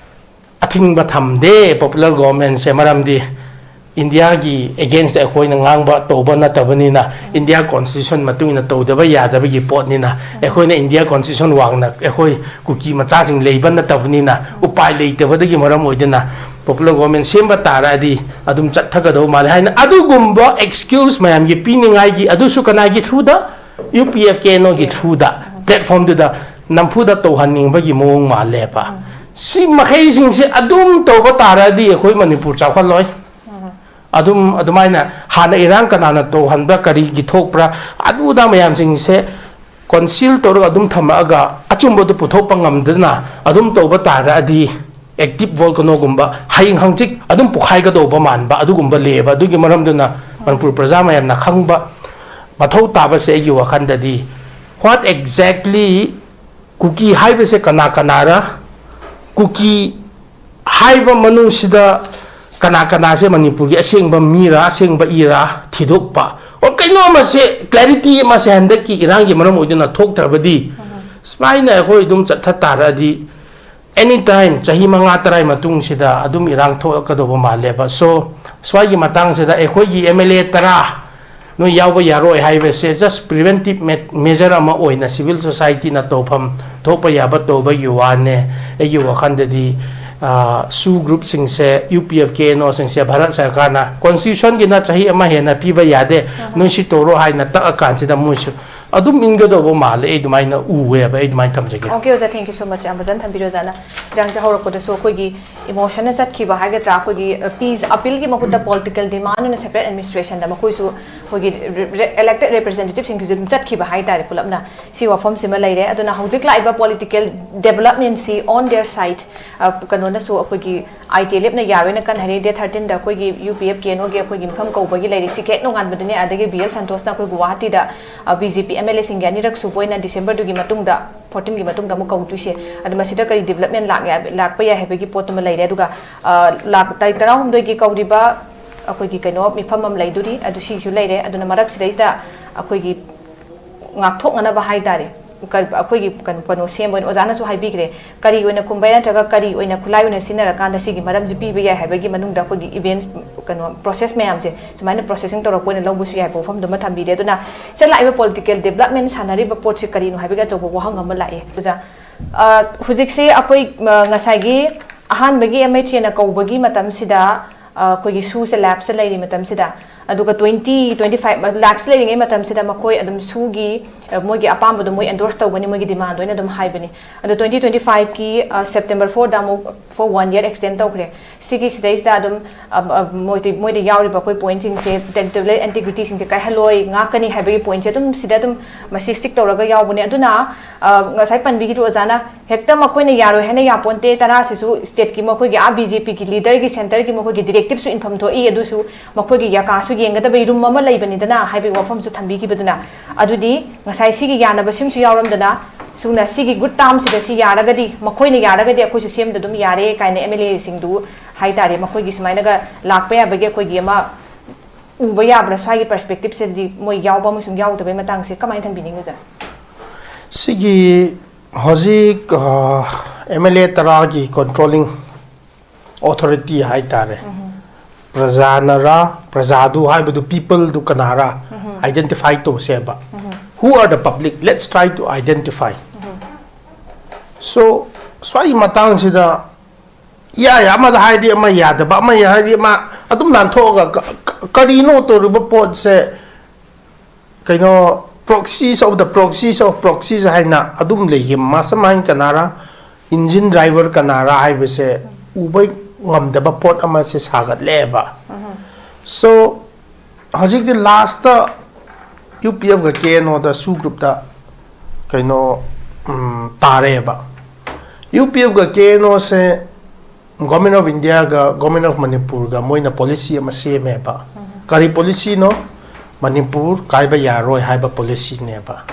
ꯑꯊꯤꯡꯕ ꯊꯝꯗꯦ popular governmentꯁꯦ, ꯃꯔꯝꯗꯤ ꯏꯟꯗꯤꯌꯥꯒꯤ againstꯇ ꯑꯩꯈꯣꯏꯅ ꯉꯥꯡꯕ ꯇꯧꯕ ꯅꯠꯇꯕꯅꯤꯅ, ꯏꯟꯗꯤꯌꯥ constitution ꯃꯇꯨꯡ ꯏꯟꯅ ꯇꯧꯗꯕ ꯌꯥꯗꯕꯒꯤ ꯄꯣꯠꯅꯤꯅ, ꯑꯩꯈꯣꯏꯅ ꯏꯟꯗꯤꯌꯥ constitution ꯋꯥꯡꯅ ꯑꯩꯈꯣꯏ ꯀꯨꯀꯤ ꯃꯆꯥꯁꯤꯡ ꯂꯩꯕ ꯅꯠꯇꯕꯅꯤꯅ, ꯎꯄꯥꯏ ꯂꯩꯇꯕꯗꯒꯤ ꯃꯔꯝ ꯑꯣꯏꯗꯨꯅ popular government ꯁꯦꯝꯕ ꯇꯥꯔꯗꯤ ꯑꯗꯨꯝ ꯆꯠꯊꯒꯗꯧ ꯃꯥꯜꯂꯦ ꯍꯥꯏꯅ ꯑꯗꯨꯒꯨꯝꯕ excuse ꯃꯌꯥꯝꯒꯤ ꯄꯤꯅꯤꯡꯉꯥꯏꯒꯤ, ꯑꯗꯨꯁꯨ ꯀꯅꯥꯒꯤ throughꯗ? U P F K N Oꯒꯤ throughꯗ, platformꯗꯨꯗ ꯅꯝꯐꯨꯗ ꯇꯧꯍꯟꯅꯤꯡꯕꯒꯤ ꯃꯑꯣꯡ ꯃꯥꯜꯂꯦꯕ꯫ ꯁꯤ ꯃꯈꯩꯁꯤꯡꯁꯦ ꯑꯗꯨꯝ ꯇꯧꯕ ꯇꯥꯔꯗꯤ ꯑꯩꯈꯣꯏ ꯃꯅꯤꯄꯨꯔ ꯆꯥꯎꯈꯠꯂꯣꯏ꯫ ꯑꯗꯨꯝ ꯑꯗꯨꯃꯥꯏꯅ ꯍꯥꯟꯅ ꯏꯔꯥꯡ ꯀꯅꯥꯅ ꯇꯧꯍꯟꯕ꯭ꯔꯥ, ꯀꯔꯤꯒꯤ ꯊꯣꯛꯄ꯭ꯔꯥ, ꯑꯗꯨꯗ ꯃꯌꯥꯝꯁꯤꯡꯁꯦ conceal ꯇꯧꯔꯒ ꯑꯗꯨꯝ ꯊꯝꯃꯛꯑꯒ ꯑꯆꯨꯝꯕꯗꯨ ꯄꯨꯊꯣꯛꯄ ꯉꯝꯗꯅ ꯑꯗꯨꯝ ꯇꯧꯕ ꯇꯥꯔꯗꯤ active volcanoꯒꯨꯝꯕ ꯍꯌꯦꯡ ꯍꯪꯆꯤꯠ ꯑꯗꯨꯝ ꯄꯣꯛꯈꯥꯏꯒꯗꯧꯕ ꯃꯥꯟꯕ ꯑꯗꯨꯒꯨꯝꯕ ꯂꯩꯌꯦꯕ꯫ ꯑꯗꯨꯒꯤ ꯃꯔꯝꯗꯨꯅ ꯃꯅꯤꯄꯨꯔ ꯄ꯭ꯔꯖꯥ ꯃꯌꯥꯝꯅ ꯈꯪꯕ ꯃꯊꯧ ꯇꯥꯕꯁꯦ ꯑꯩꯒꯤ ꯋꯥꯈꯜꯗꯗꯤ, what exactly ꯀꯨꯀꯤ ꯍꯥꯏꯕꯁꯦ ꯀꯅꯥ ꯀꯅꯥꯔ, ꯀꯨꯀꯤ ꯍꯥꯏꯕ ꯃꯅꯨꯡꯁꯤꯗ ꯀꯅꯥ ꯀꯅꯥꯁꯦ ꯃꯅꯤꯄꯨꯔꯒꯤ ꯑꯁꯦꯡꯕ ꯃꯤꯔꯥ, ꯑꯁꯦꯡꯕ ꯏꯔꯥ ꯊꯤꯗꯣꯛꯄ, ꯑꯣ, ꯀꯩꯅꯣ ꯑꯃꯁꯦ, clarity ꯑꯃꯁꯦ ꯍꯟꯗꯛꯀꯤ ꯏꯔꯥꯡꯒꯤ ꯃꯔꯝ ꯑꯣꯏꯗꯨꯅ ꯊꯣꯛꯇ꯭ꯔꯕꯗꯤ, ꯁꯨꯃꯥꯏꯅ ꯑꯩꯈꯣꯏ ꯑꯗꯨꯝ ꯆꯠꯊ ꯇꯥꯔꯗꯤ, any time, ꯆꯍꯤ ꯃꯉꯥ ꯇꯔꯥꯒꯤ ꯃꯇꯨꯡꯁꯤꯗ ꯑꯗꯨꯝ ꯏꯔꯥꯡ ꯊꯣꯛꯂꯛꯀꯗꯧꯕ ꯃꯥꯜꯂꯦꯕ꯫ So, ꯁ꯭ꯋꯥꯏꯒꯤ ꯃꯇꯥꯡꯁꯤꯗ ꯑꯩꯈꯣꯏꯒꯤ M L A ꯇꯔꯥ ꯅꯣꯏ ꯌꯥꯎꯕ ꯌꯥꯔꯣꯏ ꯍꯥꯏꯕꯁꯦ just preventive me-, measure ꯑꯃ ꯑꯣꯏꯅ civil society ꯅ ꯇꯧꯐꯝ ꯊꯣꯛꯄ ꯌꯥꯕ ꯇꯧꯕꯒꯤ ꯋꯥꯅꯦ꯫ ꯑꯩꯒꯤ ꯋꯥꯈꯜꯗꯗꯤ, ꯑꯥ, SoO group ꯁꯤꯡꯁꯦ, U P F, K N O ꯁꯤꯡꯁꯦ ꯚꯥꯔꯠ ꯁꯔꯀꯥꯔꯅ constitution ꯒꯤꯅ ꯆꯍꯤ ꯑꯃ ꯍꯦꯟꯅ ꯄꯤꯕ ꯌꯥꯗꯦ, ꯅꯣꯏ ꯁꯤ ꯇꯧꯔꯣ ꯍꯥꯏꯅ ꯇꯛꯑꯀꯥꯟꯁꯤꯗ ꯃꯣꯏꯁꯨ ꯑꯗꯨꯝ ꯏꯟꯒꯗꯧꯕ ꯃꯥꯜꯂꯦ, ꯑꯩ ꯑꯗꯨꯃꯥꯏꯅ ꯎꯋꯦꯕ, ꯑꯩ ꯑꯗꯨꯃꯥꯏꯅ ꯊꯝꯖꯒꯦ꯫ Okay, ꯑꯣꯖꯥ, thank you so much, ꯌꯥꯝ ꯐꯖꯅ ꯊꯝꯕꯤꯔꯦ ꯑꯣꯖꯥꯅ꯫ ꯏꯔꯥꯡꯁꯦ ꯍꯧꯔꯛꯄꯗꯁꯨ ꯑꯩꯈꯣꯏꯒꯤ emotion ꯅ ꯆꯠꯈꯤꯕ ꯍꯥꯏꯒꯗ꯭ꯔꯥ, ꯑꯩꯈꯣꯏꯒꯤ, ꯑ, peace appeal ꯒꯤ ꯃꯍꯨꯠꯇ political demand ꯑꯣꯏꯅ separate administration ꯗ ꯃꯈꯣꯏꯁꯨ ꯑꯩꯈꯣꯏꯒꯤ re-, re-, elected representative ꯁꯤꯡꯒꯤꯁꯨ ꯑꯗꯨꯝ ꯆꯠꯈꯤꯕ ꯍꯥꯏꯇꯥꯔꯦ ꯄꯨꯂꯞꯅ꯫ ꯁꯤ ꯋꯥꯐꯝꯁꯤꯃ ꯂꯩꯔꯦ꯫ ꯑꯗꯨꯅ ꯍꯧꯖꯤꯛ ꯂꯥꯛꯏꯕ political development ꯁꯤ on their side, ꯑ, ꯀꯩꯅꯣꯅꯁꯨ ꯑꯩꯈꯣꯏꯒꯤ I T L F ꯅ ꯌꯥꯔꯣꯏꯅ ꯀꯟꯅ ꯍꯥꯏꯔꯤ꯫ Date thirteen ꯗ ꯑꯩꯈꯣꯏꯒꯤ U P F K N O ꯒꯤ ꯑꯩꯈꯣꯏꯒꯤ ꯃꯤꯐꯝ ꯀꯧꯕꯒꯤ ꯂꯩꯔꯤꯛꯁꯤ ꯍꯦꯛ ꯅꯣꯡꯉꯥꯟꯕꯗꯅꯦ, ꯑꯗꯒꯤ B L ꯁꯟꯇꯣꯁꯅ ꯑꯩꯈꯣꯏ ꯒꯨꯋꯥꯍꯥꯇꯤꯗ, ꯑ, B J P M L A ꯁꯤꯡꯒꯤ ꯑꯅꯤꯔꯛ ꯁꯨꯕ ꯑꯣꯏꯅ December ꯗꯨꯒꯤ ꯃꯇꯨꯡꯗ, fourteen ꯒꯤ ꯃꯇꯨꯡꯗ ꯑꯃꯨꯛ ꯀꯧꯗꯣꯏꯁꯦ꯫ ꯑꯗꯣ ꯃꯁꯤꯗ ꯀꯔꯤ development ꯂꯥꯛ-, ꯂꯥꯛꯄ ꯌꯥꯏ ꯍꯥꯏꯕꯒꯤ ꯄꯣꯠꯇꯨꯃ ꯂꯩꯔꯦ꯫ ꯑꯗꯨꯒ, ꯑ, ꯂꯥꯛ-, ꯇꯥꯔꯤꯛ ꯇꯔꯥꯍꯨꯝꯗꯣꯏꯒꯤ ꯀꯧꯔꯤꯕ ꯑꯩꯈꯣꯏꯒꯤ ꯀꯩꯅꯣ ꯃꯤꯐꯝ ꯑꯃ ꯂꯩꯗꯣꯔꯤ, ꯑꯗꯨ ꯁꯤꯁꯨ ꯂꯩꯔꯦ꯫ ꯑꯗꯨꯅ ꯃꯔꯛꯁꯤꯗꯩꯁꯤꯗ ꯑꯩꯈꯣꯏꯒꯤ ꯉꯥꯛꯊꯣꯛꯅꯅꯕ ꯍꯥꯏꯇꯥꯔꯦ, ꯀ-, ꯑꯩꯈꯣꯏꯒꯤ ꯀꯩꯅꯣ, ꯀꯩꯅꯣ ꯁꯦꯝꯕ ꯑꯣꯏꯅ ꯑꯣꯖꯥꯅꯁꯨ ꯍꯥꯏꯕꯤꯈ꯭ꯔꯦ, ꯀꯔꯤ ꯑꯣꯏꯅ ꯈꯨꯝꯕ ꯌꯥꯏ ꯅꯠꯇ꯭ꯔꯒ ꯀꯔꯤ ꯑꯣꯏꯅ ꯈꯨꯠꯂꯥꯏ ꯑꯣꯏꯅ ꯁꯤꯖꯤꯟꯅꯔꯀꯥꯟꯗ ꯁꯤꯒꯤ ꯃꯔꯝꯁꯤ ꯄꯤꯕ ꯌꯥꯏ ꯍꯥꯏꯕꯒꯤ ꯃꯅꯨꯡꯗ ꯑꯩꯈꯣꯏꯒꯤ event, ꯀꯩꯅꯣ, process ꯃꯌꯥꯝꯁꯦ ꯁꯨꯃꯥꯏꯅ processing ꯇꯧꯔꯛꯄ ꯑꯣꯏꯅ ꯂꯧꯕꯁꯨ ꯌꯥꯏ ꯍꯥꯏꯕ ꯋꯥꯐꯝꯗꯨꯃ ꯊꯝꯕꯤꯔꯦ꯫ ꯑꯗꯨꯅ ꯁꯤꯗ ꯂꯥꯛꯏꯕ political development ꯁꯥꯟꯅꯔꯤꯕ ꯄꯣꯠꯁꯤ ꯀꯔꯤꯅꯣ ꯍꯥꯏꯕꯒꯤ ꯑꯆꯧꯕ ꯋꯥꯍꯪ ꯑꯃ ꯂꯥꯛꯑꯦ꯫ ꯑꯣꯖꯥ, ꯑ, ꯍꯧꯖꯤꯛꯁꯤ ꯑꯩꯈꯣꯏ, ꯑ, ꯉꯁꯥꯏꯒꯤ ꯑꯍꯥꯟꯕꯒꯤ M H A ꯅ ꯀꯧꯕꯒꯤ ꯃꯇꯝꯁꯤꯗ, ꯑ, ꯑꯩꯈꯣꯏꯒꯤ SoO ꯁꯦ lapse ꯇ ꯂꯩꯔꯤ ꯃꯇꯝꯁꯤꯗ, ꯑꯗꯨꯒ twenty twenty five lapse ꯂꯩꯔꯤꯉꯩ ꯃꯇꯝꯁꯤꯗ ꯃꯈꯣꯏ ꯑꯗꯨꯝ SoO ꯒꯤ, ꯑ, ꯃꯣꯏꯒꯤ ꯑꯄꯥꯝꯕꯗꯣ ꯃꯣꯏ endorse ꯇꯧꯒꯅꯤ, ꯃꯣꯏꯒꯤ demand ꯑꯣꯏꯅ ꯑꯗꯨꯝ ꯍꯥꯏꯕꯅꯤ꯫ ꯑꯗꯣ twenty twenty five ꯀꯤ, ꯑ, September four ꯗ ꯑꯃꯨꯛ for one year extend ꯇꯧꯈ꯭ꯔꯦ꯫ ꯁꯤꯒꯤ ꯁꯤꯗꯩꯁꯤꯗ ꯑꯗꯨꯝ, ꯑ, ꯑ, ꯃꯣꯏꯗꯤ, ꯃꯣꯏꯗ ꯌꯥꯎꯔꯤꯕ ꯑꯩꯈꯣꯏ point ꯁꯤꯡꯁꯦ, territorial integrity ꯁꯤꯡꯁꯦ ꯀꯥꯏꯍꯜꯂꯣꯏ, ꯉꯥꯛꯀꯅꯤ ꯍꯥꯏꯕꯒꯤ point ꯁꯦ ꯑꯗꯨꯝ ꯁꯤꯗ ꯑꯗꯨꯝ ꯃꯁꯤ stick ꯇꯧꯔꯒ ꯌꯥꯎꯕꯅꯦ꯫ ꯑꯗꯨꯅ, ꯑ, ꯉꯁꯥꯏ ꯄꯟꯕꯤꯈꯤꯗ꯭ꯔꯣ ꯑꯣꯖꯥꯅ, ꯍꯦꯛꯇ ꯃꯈꯣꯏꯅ ꯌꯥꯔꯣꯏ ꯍꯥꯏꯅ ꯌꯥꯄꯣꯟꯇꯦ, ꯇꯔꯥꯁꯤꯁꯨ state ꯀꯤ ꯃꯈꯣꯏꯒꯤ ꯑꯥ B J P ꯒꯤ leader ꯒꯤ, centre ꯒꯤ ꯃꯈꯣꯏꯒꯤ directive ꯁꯨ ꯏꯟꯐꯝ ꯊꯣꯛꯏ, ꯑꯗꯨꯁꯨ ꯃꯈꯣꯏꯒꯤ ꯌꯥꯀꯥꯁꯨ ꯌꯦꯡꯒꯗꯕꯒꯤ room ꯑꯃ ꯂꯩꯕꯅꯤꯗꯅ ꯍꯥꯏꯕꯒꯤ ꯋꯥꯐꯝꯁꯨ ꯊꯝꯕꯤꯈꯤꯕꯗꯨꯅ, ꯑꯗꯨꯗꯤ ꯉꯁꯥꯏ ꯁꯤꯒꯤ ꯌꯥꯅꯕꯁꯤꯡꯁꯨ ꯌꯥꯎꯔꯝꯗꯅ ꯁꯨꯝꯅ ꯁꯤꯒꯤ ꯒꯨꯗ ꯇꯥꯝꯁꯤꯗ ꯁꯤ ꯌꯥꯔꯒꯗꯤ, ꯃꯈꯣꯏꯅ ꯌꯥꯔꯒꯗꯤ ꯑꯩꯈꯣꯏꯁꯨ ꯁꯦꯝꯕꯗ ꯑꯗꯨꯝ ꯌꯥꯔꯦ ꯀꯥꯏꯅ ꯑꯦꯝ ꯑꯦꯜ ꯑꯦꯁꯤꯡꯗꯨ ꯍꯥꯏꯇꯥꯔꯦ, ꯃꯈꯣꯏꯒꯤ ꯁꯨꯃꯥꯏꯅꯒ ꯂꯥꯛꯄ ꯌꯥꯕꯒꯤ ꯑꯩꯈꯣꯏꯒꯤ ꯑꯃ ꯎꯕ ꯌꯥꯕ꯭ꯔꯥ? ꯁ꯭ꯋꯥꯏꯒꯤ ꯄꯔꯁꯄꯦꯛꯇꯤꯞꯁꯤꯗꯗꯤ ꯃꯣꯏ ꯌꯥꯎꯕ ꯑꯃꯁꯨꯡ ꯌꯥꯎꯗꯕꯩ ꯃꯇꯥꯡꯁꯦ ꯀꯃꯥꯏꯅ ꯊꯝꯕꯤꯅꯤꯡꯉꯤ, ꯑꯣꯖꯥ? ꯁꯤꯒꯤ ꯍꯧꯖꯤꯛ ꯑꯦꯝ ꯑꯦꯜ ꯑꯦ ꯇꯔꯥꯒꯤ ꯀꯣꯟꯇ꯭ꯔꯣꯂꯤꯡ ꯑꯣꯊꯣꯔꯤꯇꯤ ꯍꯥꯏꯇꯥꯔꯦ, ꯄ꯭ꯔꯖꯥꯅꯔꯥ, ꯄ꯭ꯔꯖꯥꯗꯨ ꯍꯥꯏꯕꯗꯨ, ꯄꯤꯄꯜꯗꯨ ꯀꯅꯥꯔꯥ, identify ꯇꯧꯁꯦꯕ꯫ Who are the public? Let's try to identify. So, ꯁ꯭ꯋꯥꯏꯒꯤ ꯃꯇꯥꯡꯁꯤꯗ ꯏꯌꯥ ꯑꯃꯗ ꯍꯥꯏꯔꯗꯤ ꯑꯃ ꯌꯥꯗꯕ, ꯑꯃ ꯍꯥꯏꯔꯗꯤ ꯑꯃ, ꯑꯗꯨꯝ ꯂꯥꯟꯊꯣꯛꯑꯒ ꯀ- ꯀ- ꯀꯔꯤꯅꯣ ꯇꯧꯔꯤꯕ ꯄꯣꯠꯁꯦ? ꯀꯩꯅꯣ, proxies of the proxies of proxies ꯍꯥꯏꯅ ꯑꯗꯨꯝ ꯂꯩꯈꯤ꯫ Mastermind ꯀꯅꯥꯔꯥ, engine driver ꯀꯅꯥꯔꯥ ꯍꯥꯏꯕꯁꯦ ꯎꯕ ꯉꯝꯗꯕ ꯄꯣꯠ ꯑꯃꯁꯦ ꯁꯥꯒꯠꯂꯦꯕ꯫ So, ꯍꯧꯖꯤꯛꯇꯤ ꯂꯥꯁꯇ ꯌꯨ ꯄꯤ ꯑꯦꯐꯀ ꯀꯦ ꯑꯦꯟ ꯑꯣꯗ ꯁꯨ ꯒ꯭ꯔꯨꯞꯇ ꯀꯩꯅꯣ, ꯎꯝ, ꯇꯥꯔꯦꯕ꯫ ꯌꯨ ꯄꯤ ꯑꯦꯐꯀ ꯀꯦ ꯑꯦꯟ ꯑꯣꯁꯦ Government of Indiaꯒ Government of Manipurꯒ ꯃꯣꯏꯅ ꯄꯣꯂꯤꯁꯤ ꯑꯃ ꯁꯦꯝꯃꯦꯕ꯫ ꯀꯔꯤ ꯄꯣꯂꯤꯁꯤꯅꯣ? ꯃꯅꯤꯄꯨꯔ ꯀꯥꯏꯕ ꯌꯥꯔꯣꯏ ꯍꯥꯏꯕ ꯄꯣꯂꯤꯁꯤꯅꯦꯕ꯫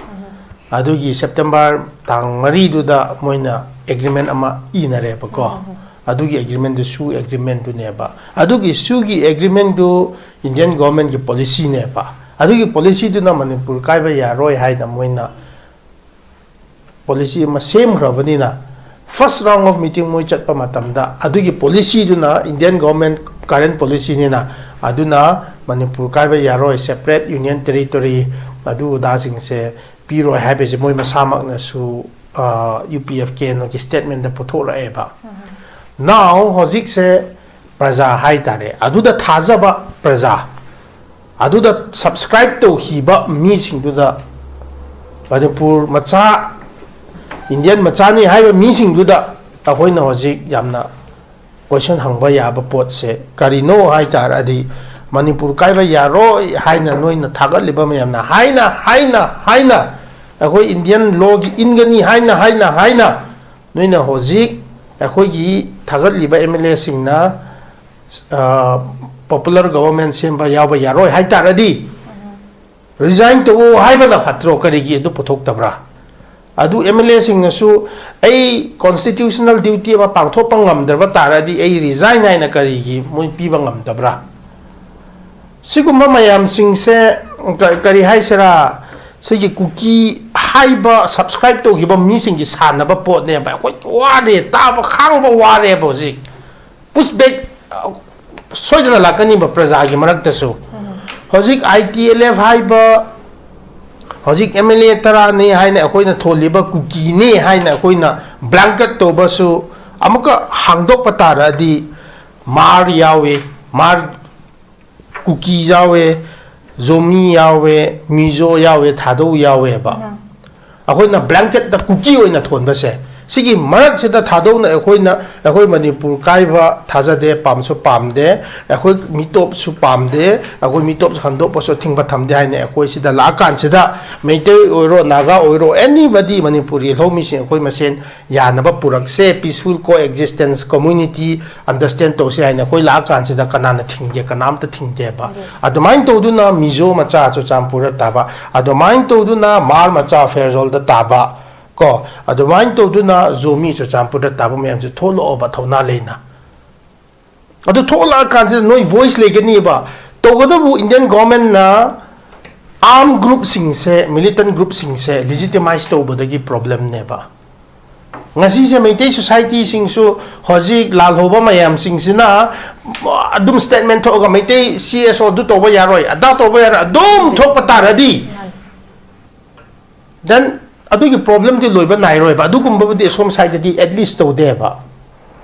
ꯑꯗꯨꯒꯤ ꯁꯦꯞꯇꯦꯝꯕꯔ ꯇꯥꯡ ꯃꯔꯤꯗꯨꯗ ꯃꯣꯏꯅ ꯑꯦꯒ꯭ꯔꯤꯃꯦꯟ ꯑꯃ ꯏꯅꯔꯦꯕꯀꯣ꯫ ꯑꯗꯨꯒꯤ ꯑꯦꯒ꯭ꯔꯤꯃꯦꯟꯗꯨ ꯁꯨ ꯑꯦꯒ꯭ꯔꯤꯃꯦꯟꯗꯨꯅꯦꯕ꯫ ꯑꯗꯨꯒꯤ ꯁꯨꯒꯤ ꯑꯦꯒ꯭ꯔꯤꯃꯦꯟꯗꯨ ꯏꯟꯗꯤꯌꯟ ꯒꯣꯔꯃꯦꯟꯒꯤ ꯄꯣꯂꯤꯁꯤꯅꯦꯕ꯫ ꯑꯗꯨꯒꯤ ꯄꯣꯂꯤꯁꯤꯗꯨꯅ ꯃꯅꯤꯄꯨꯔ ꯀꯥꯏꯕ ꯌꯥꯔꯣꯏ ꯍꯥꯏꯅ ꯃꯣꯏꯅ ꯄꯣꯂꯤꯁꯤ ꯑꯃ ꯁꯦꯝꯈ꯭ꯔꯕꯅꯤꯅ, first round of meeting ꯃꯣꯏ ꯆꯠꯄ ꯃꯇꯝꯗ ꯑꯗꯨꯒꯤ ꯄꯣꯂꯤꯁꯤꯗꯨꯅ ꯏꯟꯗꯤꯌꯟ ꯒꯣꯔꯃꯦꯟ ꯀꯔꯦꯟ ꯄꯣꯂꯤꯁꯤꯅꯤꯅ, ꯑꯗꯨꯅ ꯃꯅꯤꯄꯨꯔ ꯀꯥꯏꯕ ꯌꯥꯔꯣꯏ, separate union territory, ꯑꯗꯨ ꯑꯗꯥꯁꯤꯡꯁꯦ ꯄꯤꯔꯣꯏ ꯍꯥꯏꯕꯁꯦ ꯃꯣꯏ ꯃꯁꯥꯃꯛꯅꯁꯨ U P F K N ꯑꯣꯒꯤ ꯁ꯭ꯇꯦꯠꯃꯦꯟꯗ ꯄꯨꯊꯣꯛꯂꯛꯑꯦꯕ꯫ Now ꯍꯧꯖꯤꯛꯁꯦ ꯄ꯭ꯔꯖꯥ ꯍꯥꯏꯇꯥꯔꯦ, ꯑꯗꯨꯗ ꯊꯥꯖꯕ ꯄ꯭ꯔꯖꯥ, ꯑꯗꯨꯗ ꯁꯕꯁꯀ꯭ꯔꯥꯏꯕ ꯇꯧꯈꯤꯕ ꯃꯤꯁꯤꯡꯗꯨꯗ, ꯃꯅꯤꯄꯨꯔ ꯃꯆꯥ, ꯏꯟꯗꯤꯌꯟ ꯃꯆꯥꯅꯤ ꯍꯥꯏꯕ ꯃꯤꯁꯤꯡꯗꯨꯗ ꯑꯩꯈꯣꯏꯅ ꯍꯧꯖꯤꯛ ꯌꯥꯝꯅ ꯀꯣꯏꯁꯟ ꯍꯪꯕ ꯌꯥꯕ ꯄꯣꯠꯁꯦ ꯀꯔꯤꯅꯣ ꯍꯥꯏ ꯇꯥꯔꯗꯤ, ꯃꯅꯤꯄꯨꯔ ꯀꯥꯏꯕ ꯌꯥꯔꯣꯏ ꯍꯥꯏꯅ ꯅꯣꯏꯅ ꯊꯥꯒꯠꯂꯤꯕ ꯃꯌꯥꯝꯅ, ꯍꯥꯏꯅ ꯍꯥꯏꯅ ꯍꯥꯏꯅ ꯑꯩꯈꯣꯏ ꯏꯟꯗꯤꯌꯟ ꯂꯣꯒꯤ ꯏꯟꯒꯅꯤ ꯍꯥꯏꯅ ꯍꯥꯏꯅ ꯍꯥꯏꯅ ꯅꯣꯏꯅ ꯍꯧꯖꯤꯛ ꯑꯩꯈꯣꯏꯒꯤ ꯊꯥꯒꯠꯂꯤꯕ ꯑꯦꯝ ꯑꯦꯜ ꯑꯦꯁꯤꯡꯅ ꯄꯣꯄꯨꯂꯔ ꯒꯣꯚꯔꯟꯃꯦꯟ ꯁꯦꯝꯕ ꯌꯥꯎꯕ ꯌꯥꯔꯣꯏ ꯍꯥꯏ ꯇꯥꯔꯗꯤ, ꯔꯤꯖꯥꯏꯟ ꯇꯧꯑꯣ ꯍꯥꯏꯕꯅ ꯐꯠꯇ꯭ꯔꯣ? ꯀꯔꯤꯒꯤ ꯑꯗꯨ ꯄꯨꯊꯣꯛꯇꯕ꯭ꯔꯥ? ꯑꯗꯨ ꯑꯦꯝ ꯑꯦꯜ ꯑꯦꯁꯤꯡꯅꯁꯨ ꯑꯩ ꯀꯣꯟꯁꯇꯤꯇ꯭ꯌꯨꯁꯅꯦꯜ ꯗ꯭ꯌꯨꯇꯤ ꯑꯃ ꯄꯥꯡꯊꯣꯛꯄ ꯉꯝꯗ꯭ꯔꯕ ꯇꯥꯔꯗꯤ ꯑꯩ ꯔꯤꯖꯥꯏꯟ ꯍꯥꯏꯅ ꯀꯔꯤꯒꯤ ꯃꯣꯏ ꯄꯤꯕ ꯉꯝꯗꯕ꯭ꯔꯥ? ꯁꯤꯒꯨꯝꯕ ꯃꯌꯥꯝꯁꯤꯡꯁꯦ ꯀ- ꯀꯔꯤ ꯍꯥꯏꯁꯤꯔꯥ, ꯁꯤꯒꯤ ꯀꯨꯀꯤ ꯍꯥꯏꯕ ꯁꯕꯁꯀ꯭ꯔꯥꯏꯕ ꯇꯧꯈꯤꯕ ꯃꯤꯁꯤꯡꯒꯤ ꯁꯥꯟꯅꯕ ꯄꯣꯠꯅꯦꯕ꯫ ꯑꯩꯈꯣꯏ ꯋꯥꯔꯦ, ꯇꯥꯕ ꯈꯥꯡꯕ ꯋꯥꯔꯦꯕ ꯍꯧꯖꯤꯛ꯫ ꯄꯨꯁꯕꯦꯛ ꯁꯣꯏꯗꯅ ꯂꯥꯛꯀꯅꯤꯕ ꯄ꯭ꯔꯖꯥꯒꯤ ꯃꯔꯛꯇꯁꯨ꯫ ꯍꯧꯖꯤꯛ ꯑꯥꯏ ꯇꯤ ꯑꯦꯜ ꯑꯦꯐ ꯍꯥꯏꯕ, ꯍꯧꯖꯤꯛ ꯑꯦꯝ ꯑꯦꯜ ꯑꯦ ꯇꯔꯥꯅꯤ ꯍꯥꯏꯅ ꯑꯩꯈꯣꯏꯅ ꯊꯣꯜꯂꯤꯕ ꯀꯨꯀꯤꯅꯤ ꯍꯥꯏꯅ ꯑꯩꯈꯣꯏꯅ ꯕ꯭ꯂꯥꯡꯀꯦꯠ ꯇꯧꯕꯁꯨ ꯑꯃꯨꯛꯀ ꯍꯥꯡꯗꯣꯛꯄ ꯇꯥꯔꯗꯤ, ꯃꯥꯔ ꯌꯥꯎꯏ, ꯃꯥꯔ ꯀꯨꯀꯤ ꯌꯥꯎꯋꯦ, ꯖꯣꯃꯤ ꯌꯥꯎꯋꯦ, ꯃꯤꯖꯣ ꯌꯥꯎꯋꯦ, ꯊꯥꯗꯧ ꯌꯥꯎꯋꯦꯕ꯫ ꯑꯩꯈꯣꯏꯅ ꯕ꯭ꯂꯥꯡꯀꯦꯠꯇ ꯀꯨꯀꯤ ꯑꯣꯏꯅ ꯊꯣꯟꯕꯁꯦ, ꯁꯤꯒꯤ ꯃꯔꯛꯁꯤꯗ ꯊꯥꯗꯧꯅ ꯑꯩꯈꯣꯏꯅ, ꯑꯩꯈꯣꯏ ꯃꯅꯤꯄꯨꯔ ꯀꯥꯏꯕ ꯊꯥꯖꯗꯦ, ꯄꯥꯝꯁꯨ ꯄꯥꯝꯗꯦ, ꯑꯩꯈꯣꯏ ꯃꯤꯇꯣꯞꯁꯨ ꯄꯥꯝꯗꯦ, ꯑꯩꯈꯣꯏ ꯃꯤꯇꯣꯞꯁꯨ ꯈꯟꯗꯣꯛꯄꯁꯨ ꯊꯤꯡꯕ ꯊꯝꯗꯦ ꯍꯥꯏꯅ ꯑꯩꯈꯣꯏ ꯁꯤꯗ ꯂꯥꯛꯑꯀꯥꯟꯁꯤꯗ ꯃꯩꯇꯩ ꯑꯣꯏꯔꯣ, ꯅꯥꯒꯥ ꯑꯣꯏꯔꯣ, ꯑꯦꯅꯤꯕꯗꯤ ꯃꯅꯤꯄꯨꯔꯒꯤ ꯂꯧꯃꯤꯁꯤꯡ ꯑꯩꯈꯣꯏ ꯃꯁꯦꯟ ꯌꯥꯅꯕ ꯄꯨꯔꯛꯁꯦ, peaceful coexistence, community understand ꯇꯧꯁꯦ ꯍꯥꯏꯅ ꯑꯩꯈꯣꯏ ꯂꯥꯛꯑꯀꯥꯟꯁꯤꯗ ꯀꯅꯥꯅ ꯊꯤꯡꯒꯦ? ꯀꯅꯥꯝꯇ ꯊꯤꯡꯗꯦꯕ꯫ ꯑꯗꯨꯃꯥꯏꯅ ꯇꯧꯗꯨꯅ ꯃꯤꯖꯣ ꯃꯆꯥ ꯆꯨꯔꯆꯥꯟꯄꯨꯔꯗ ꯇꯥꯕ, ꯑꯗꯨꯃꯥꯏꯅ ꯇꯧꯗꯨꯅ ꯃꯥꯔ ꯃꯆꯥ ꯐꯦꯔꯖꯣꯜꯗ ꯇꯥꯕ, ꯀꯣ, ꯑꯗꯨꯃꯥꯏꯅ ꯇꯧꯗꯨꯅ ꯖꯣꯃꯤ ꯆꯨꯔꯆꯥꯟꯄꯨꯔꯗ ꯇꯥꯕ ꯃꯌꯥꯝꯁꯦ ꯊꯣꯛꯂꯛꯑꯣꯕ ꯊꯧꯅꯥ ꯂꯩꯅ꯫ ꯑꯗꯨ ꯊꯣꯛꯂꯛꯑꯀꯥꯟꯁꯤꯗ ꯅꯣꯏ ꯚꯣꯏꯁ ꯂꯩꯒꯅꯤꯕ꯫ ꯇꯧꯒꯗꯕꯨ ꯏꯟꯗꯤꯌꯟ ꯒꯣꯔꯃꯦꯟꯅ ꯑꯥꯔꯝ ꯒ꯭ꯔꯨꯞꯁꯤꯡꯁꯦ, ꯃꯤꯂꯤꯇꯦꯟ ꯒ꯭ꯔꯨꯞꯁꯤꯡꯁꯦ ꯂꯤꯖꯤꯇꯤꯃꯥꯏꯁ ꯇꯧꯕꯗꯒꯤ ꯄ꯭ꯔꯣꯕ꯭ꯂꯦꯝꯅꯦꯕ꯫ ꯉꯁꯤꯁꯦ ꯃꯩꯇꯩ ꯁꯣꯁꯥꯏꯇꯤꯁꯤꯡꯁꯨ ꯍꯧꯖꯤꯛ ꯂꯥꯜꯍꯧꯕ ꯃꯌꯥꯝꯁꯤꯡꯁꯤꯅ ꯑꯗꯨꯝ ꯁ꯭ꯇꯦꯠꯃꯦꯟ ꯊꯣꯛꯑꯒ ꯃꯩꯇꯩ ꯁꯤ ꯑꯦꯁ ꯑꯣ ꯑꯗꯨ ꯇꯧꯕ ꯌꯥꯔꯣꯏ, ꯑꯗꯥ ꯇꯧꯕ ꯌꯥꯔꯣꯏ ꯑꯗꯨꯝ ꯊꯣꯛꯄ ꯇꯥꯔꯗꯤ, ꯗꯦꯟ ꯑꯗꯨꯒꯤ ꯄ꯭ꯔꯣꯕ꯭ꯂꯦꯝꯗꯤ ꯂꯣꯏꯕ ꯅꯥꯏꯔꯣꯏꯕ꯫ ꯑꯗꯨꯒꯨꯝꯕꯕꯨꯗꯤ ꯑꯁꯣꯝ ꯁꯥꯏꯗꯇꯗꯤ ꯑꯦꯠꯂꯤꯁ ꯇꯧꯗꯦꯕ꯫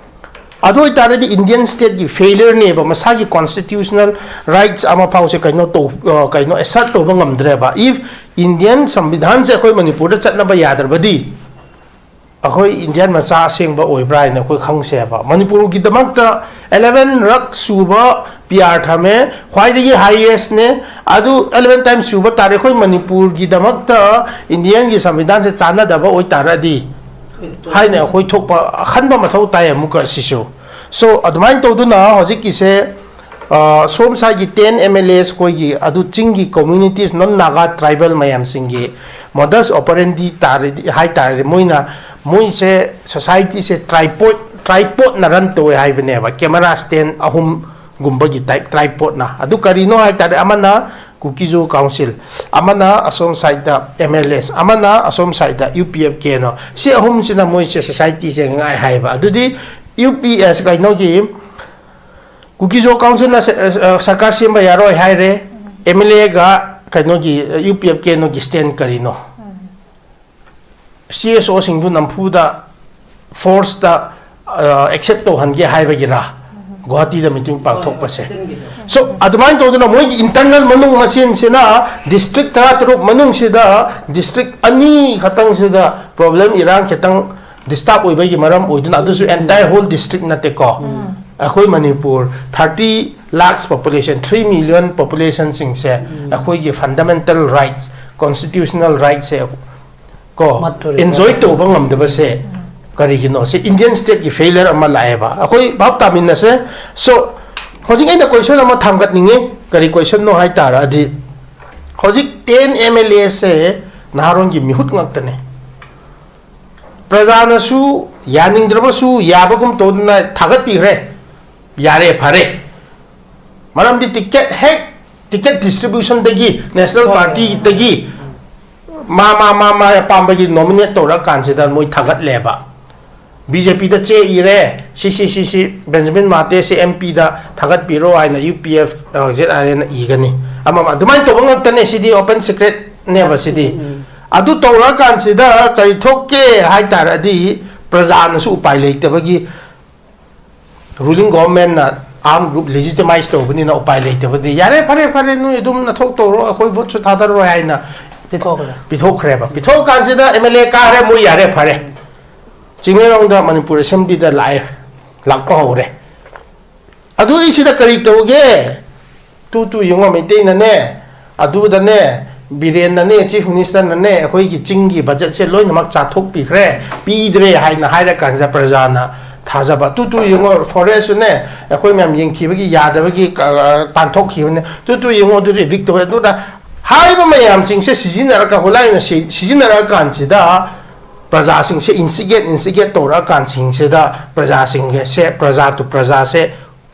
ꯑꯗꯨ ꯑꯣꯏꯇꯥꯔꯗꯤ ꯏꯟꯗꯤꯌꯟ ꯁ꯭ꯇꯦꯠꯀꯤ ꯐꯦꯂꯤꯌꯔꯅꯦꯕ, ꯃꯁꯥꯒꯤ ꯀꯣꯟꯁꯇꯤꯇ꯭ꯌꯨꯁꯅꯦꯜ ꯔꯥꯏꯠꯁ ꯑꯃꯐꯥꯎꯁꯦ ꯀꯩꯅꯣ ꯇꯧ, ꯑ, ꯀꯩꯅꯣ ꯑꯦꯁꯔꯠ ꯇꯧꯕ ꯉꯝꯗ꯭ꯔꯦꯕ꯫ ꯏꯐ ꯏꯟꯗꯤꯌꯟ ꯁꯪꯕꯤꯙꯥꯟꯁꯦ ꯑꯩꯈꯣꯏ ꯃꯅꯤꯄꯨꯔꯗ ꯆꯠꯅꯕ ꯌꯥꯗ꯭ꯔꯕꯗꯤ ꯑꯩꯈꯣꯏ ꯏꯟꯗꯤꯌꯟ ꯃꯆꯥ ꯑꯁꯦꯡꯕ ꯑꯣꯏꯕ꯭ꯔꯥ ꯍꯥꯏꯅ ꯑꯩꯈꯣꯏ ꯈꯪꯁꯦꯕ꯫ ꯃꯅꯤꯄꯨꯔꯒꯤꯗꯃꯛꯇ ꯑꯦꯂꯦꯚꯦꯟ ꯔꯛ ꯁꯨꯕ ꯄꯤ ꯑꯥꯔ ꯊꯝꯃꯦ, ꯈ꯭ꯋꯥꯏꯗꯒꯤ ꯍꯥꯏꯌꯦꯁꯅꯦ꯫ ꯑꯗꯨ ꯑꯦꯂꯦꯚꯦꯟ ꯇꯥꯏꯝꯁ ꯁꯨꯕ ꯇꯥꯔꯦ꯫ ꯑꯩꯈꯣꯏ ꯃꯅꯤꯄꯨꯔꯒꯤꯗꯃꯛꯇ ꯏꯟꯗꯤꯌꯟꯒꯤ ꯁꯪꯕꯤꯙꯥꯟꯁꯦ ꯆꯥꯟꯅꯗꯕ ꯑꯣꯏꯇꯥꯔꯗꯤ ꯍꯥꯏꯅ ꯑꯩꯈꯣꯏ ꯊꯣꯛꯄ ꯈꯟꯕ ꯃꯊꯧ ꯇꯥꯏ ꯑꯃꯨꯛꯀ ꯁꯤꯁꯨ꯫ ꯁꯣ ꯑꯗꯨꯃꯥꯏꯅ ꯇꯧꯗꯨꯅ ꯍꯧꯖꯤꯛꯀꯤꯁꯦ ꯑ, ꯁꯣꯝ ꯁꯥꯏꯒꯤ ten M L As ꯈꯣꯏꯒꯤ ꯑꯗꯨ ꯆꯤꯡꯒꯤ communities, non Naga tribal ꯃꯌꯥꯝꯁꯤꯡꯒꯤ modus operandi ꯇꯥꯔꯗꯤ, ꯍꯥꯏ ꯇꯥꯔꯗꯤ, ꯃꯣꯏꯅ, ꯃꯣꯏꯁꯦ society ꯁꯦ tripod, tripod ꯅ run ꯇꯧꯋꯦ ꯍꯥꯏꯕꯅꯦꯕ, camera stand ꯑꯍꯨꯝꯒꯨꯝꯕꯒꯤ type tripod ꯅ꯫ ꯑꯗꯨ ꯀꯔꯤꯅꯣ ꯍꯥꯏ ꯇꯥꯔꯗꯤ, ꯑꯃꯅ Kuki-Zo Council, ꯑꯃꯅ ꯑꯁꯣꯝ ꯁꯥꯏꯗ M L As, ꯑꯃꯅ ꯑꯁꯣꯝ ꯁꯥꯏꯗ U P F K ꯅꯣ꯫ ꯁꯤ ꯑꯍꯨꯝꯁꯤꯅ ꯃꯣꯏꯁꯦ society ꯁꯦ ꯉꯥꯏ ꯍꯥꯏꯕ꯫ ꯑꯗꯨꯗꯤ U P S, ꯀꯩꯅꯣꯒꯤ, Kuki-Zo Council ꯅ ꯁ-, ꯑ, ꯁꯔꯀꯥꯔ ꯁꯦꯝꯕ ꯌꯥꯔꯣꯏ ꯍꯥꯏꯔꯦ꯫ M L A ꯒ ꯀꯩꯅꯣꯒꯤ, ꯑ, U P F K ꯅꯣꯒꯤ stand ꯀꯔꯤꯅꯣ? C S O ꯁꯤꯡꯗꯨ ꯅꯝꯐꯨꯗ force ꯇ, ꯑ, accept ꯇꯧꯍꯟꯒꯦ ꯍꯥꯏꯕꯒꯤꯔꯥ ꯒꯨꯋꯥꯍꯥꯇꯤꯗ meeting ꯄꯥꯡꯊꯣꯛꯄꯁꯦ? So, ꯑꯗꯨꯃꯥꯏꯅ ꯇꯧꯗꯅ ꯃꯣꯏꯒꯤ internal ꯃꯅꯨꯡ ꯃꯁꯦꯟꯁꯤꯅ district ꯇꯔꯥꯇꯔꯨꯛ ꯃꯅꯨꯡꯁꯤꯗ district ꯑꯅꯤ ꯈꯛꯇꯪꯁꯤꯗ problem, ꯏꯔꯥꯡ ꯈꯤꯇꯪ disturb ꯑꯣꯏꯕꯒꯤ ꯃꯔꯝ ꯑꯣꯏꯗꯨꯅ, ꯑꯗꯨꯁꯨ entire whole district ꯅꯠꯇꯦꯀꯣ꯫ ꯑꯩꯈꯣꯏ Manipur thirty lakhs population, three million population ꯁꯤꯡꯁꯦ ꯑꯩꯈꯣꯏꯒꯤ fundamental rights, constitutional rights ꯁꯦ ꯀꯣ, ꯃꯠꯇꯣꯔꯤ enjoy ꯇꯧꯕ ꯉꯝꯗꯕꯁꯦ ꯀꯔꯤꯒꯤꯅꯣ? ꯁꯤ Indian state ꯀꯤ failure ꯑꯃ ꯂꯥꯛꯑꯦꯕ꯫ ꯑꯩꯈꯣꯏ ꯚꯥꯞ ꯇꯥꯃꯤꯟꯅꯁꯦ꯫ So, ꯍꯧꯖꯤꯛ ꯑꯩꯅ question ꯑꯃ ꯊꯥꯡꯒꯠꯅꯤꯡꯉꯤ꯫ ꯀꯔꯤ question ꯅꯣ ꯍꯥꯏ ꯇꯥꯔꯗꯤ, ꯍꯧꯖꯤꯛ ten M L A ꯁꯦ ꯅꯍꯥꯔꯣꯟꯒꯤ ꯃꯤꯍꯨꯠ ꯉꯥꯛꯇꯅꯦ꯫ ꯄ꯭ꯔꯖꯥꯅꯁꯨ ꯌꯥꯅꯤꯡꯗ꯭ꯔꯕꯁꯨ ꯌꯥꯕꯒꯨꯝ ꯇꯧꯗꯅ ꯊꯥꯒꯠꯄꯤꯈ꯭ꯔꯦ꯫ ꯌꯥꯔꯦ, ꯐꯔꯦ꯫ ꯃꯔꯝꯗꯤ ticket ꯍꯦꯛ, ticket distribution ꯗꯒꯤ, National Party ꯗꯒꯤ ꯃꯥ, ꯃꯥ, ꯃꯥ, ꯃꯥ ꯑꯄꯥꯝꯕꯒꯤ nominate ꯇꯧꯔꯀꯥꯟꯁꯤꯗ ꯃꯣꯏ ꯊꯥꯒꯠꯂꯦꯕ꯫ B J P ꯗ ꯆꯦ ꯏꯔꯦ, ꯁꯤ, ꯁꯤ, ꯁꯤ, ꯁꯤ, ꯕꯦꯟꯖꯥꯃꯤꯟ ꯃꯥꯇꯦ ꯁꯤ M P ꯗ ꯊꯥꯒꯠꯄꯤꯔꯣ ꯍꯥꯏꯅ U P F, ꯑ, Z R A ꯅ ꯏꯒꯅꯤ꯫ ꯑꯃ, ꯑꯃ, ꯑꯗꯨꯃꯥꯏꯅ ꯇꯧꯕ ꯉꯥꯛꯇꯅꯦ꯫ ꯁꯤꯗꯤ open secret ꯅꯦꯕ ꯁꯤꯗꯤ꯫ ꯑꯗꯨ ꯇꯧꯔꯛꯑꯀꯥꯟꯁꯤꯗ ꯀꯔꯤ ꯊꯣꯛꯀꯦ ꯍꯥꯏ ꯇꯥꯔꯗꯤ, ꯄ꯭ꯔꯖꯥꯅꯁꯨ ꯎꯄꯥꯏ ꯂꯩꯇꯕꯒꯤ, ruling government ꯅ armed group legitimize ꯇꯧꯕꯅꯤꯅ ꯎꯄꯥꯏ ꯂꯩꯇꯕꯗꯤ, "ꯌꯥꯔꯦ, ꯐꯔꯦ, ꯐꯔꯦ, ꯅꯣꯏ ꯑꯗꯨꯝ ꯅꯊꯣꯛ ꯇꯧꯔꯣ, ꯑꯩꯈꯣꯏ vote ꯁꯨ ꯊꯥꯗꯔꯔꯣꯏ" ꯍꯥꯏꯅ ꯄꯤꯊꯣꯛꯈ꯭ꯔꯦ꯫ ꯄꯤꯊꯣꯛꯈ꯭ꯔꯦꯕ꯫ ꯄꯤꯊꯣꯛꯑꯀꯥꯟꯁꯤꯗ M L A ꯀꯥꯔꯦ, ꯃꯣꯏ ꯌꯥꯔꯦ, ꯐꯔꯦ꯫ ꯆꯤꯡꯃꯩꯔꯣꯡꯗ ꯃꯅꯤꯄꯨꯔ assembly ꯗ ꯂꯥꯛꯑꯦ, ꯂꯥꯛꯄ ꯍꯧꯔꯦ꯫ ꯑꯗꯨꯒꯤꯁꯤꯗ ꯀꯔꯤ ꯇꯧꯒꯦ? ꯇꯨ, ꯇꯨ ꯌꯦꯡꯉꯣ, ꯃꯩꯇꯩꯅꯅꯦ, ꯑꯗꯨꯗꯅꯦ, ꯕꯤꯔꯦꯟꯅꯅꯦ, Chief Minister ꯅꯅꯦ, ꯑꯩꯈꯣꯏꯒꯤ ꯆꯤꯡꯒꯤ budget ꯁꯦ ꯂꯣꯏꯅꯃꯛ ꯆꯥꯊꯣꯛꯄꯤꯈ꯭ꯔꯦ, ꯄꯤꯗ꯭ꯔꯦ ꯍꯥꯏꯅ ꯍꯥꯏꯔꯀꯥꯟꯁꯤꯗ ꯄ꯭ꯔꯖꯥꯅ ꯊꯥꯖꯕ꯫ ꯇꯨ ꯇꯨ ꯌꯦꯡꯉꯣ, ꯐꯣꯔꯦꯁꯁꯨꯅꯦ, ꯑꯩꯈꯣꯏ ꯃꯌꯥꯝ ꯌꯦꯡꯈꯤꯕꯒꯤ, ꯌꯥꯗꯕꯒꯤ, ꯑ, ꯇꯥꯟꯊꯣꯛꯈꯤꯕꯅꯦ꯫ ꯇꯨ ꯇꯨ ꯌꯦꯡꯉꯣ, ꯑꯗꯨꯗꯤ ꯏꯚꯤꯛ ꯇꯧꯋꯦ꯫ ꯑꯗꯨꯅ ꯍꯥꯏꯔꯤꯕ ꯃꯌꯥꯝꯁꯤꯡꯁꯦ ꯁꯤꯖꯤꯟꯅꯔꯒ, ꯍꯣꯂꯥꯏꯅ ꯁꯤ-, ꯁꯤꯖꯤꯟꯅꯔꯛꯑꯀꯥꯟꯁꯤꯗ ꯄ꯭ꯔꯖꯥꯁꯤꯡꯁꯦ instigate, instigate ꯇꯧꯔꯛꯑꯀꯥꯟꯁꯤꯡꯁꯤꯗ ꯄ꯭ꯔꯖꯥꯁꯤꯡꯁꯦ, ꯄ꯭ꯔꯖꯥ to ꯄ꯭ꯔꯖꯥꯁꯦ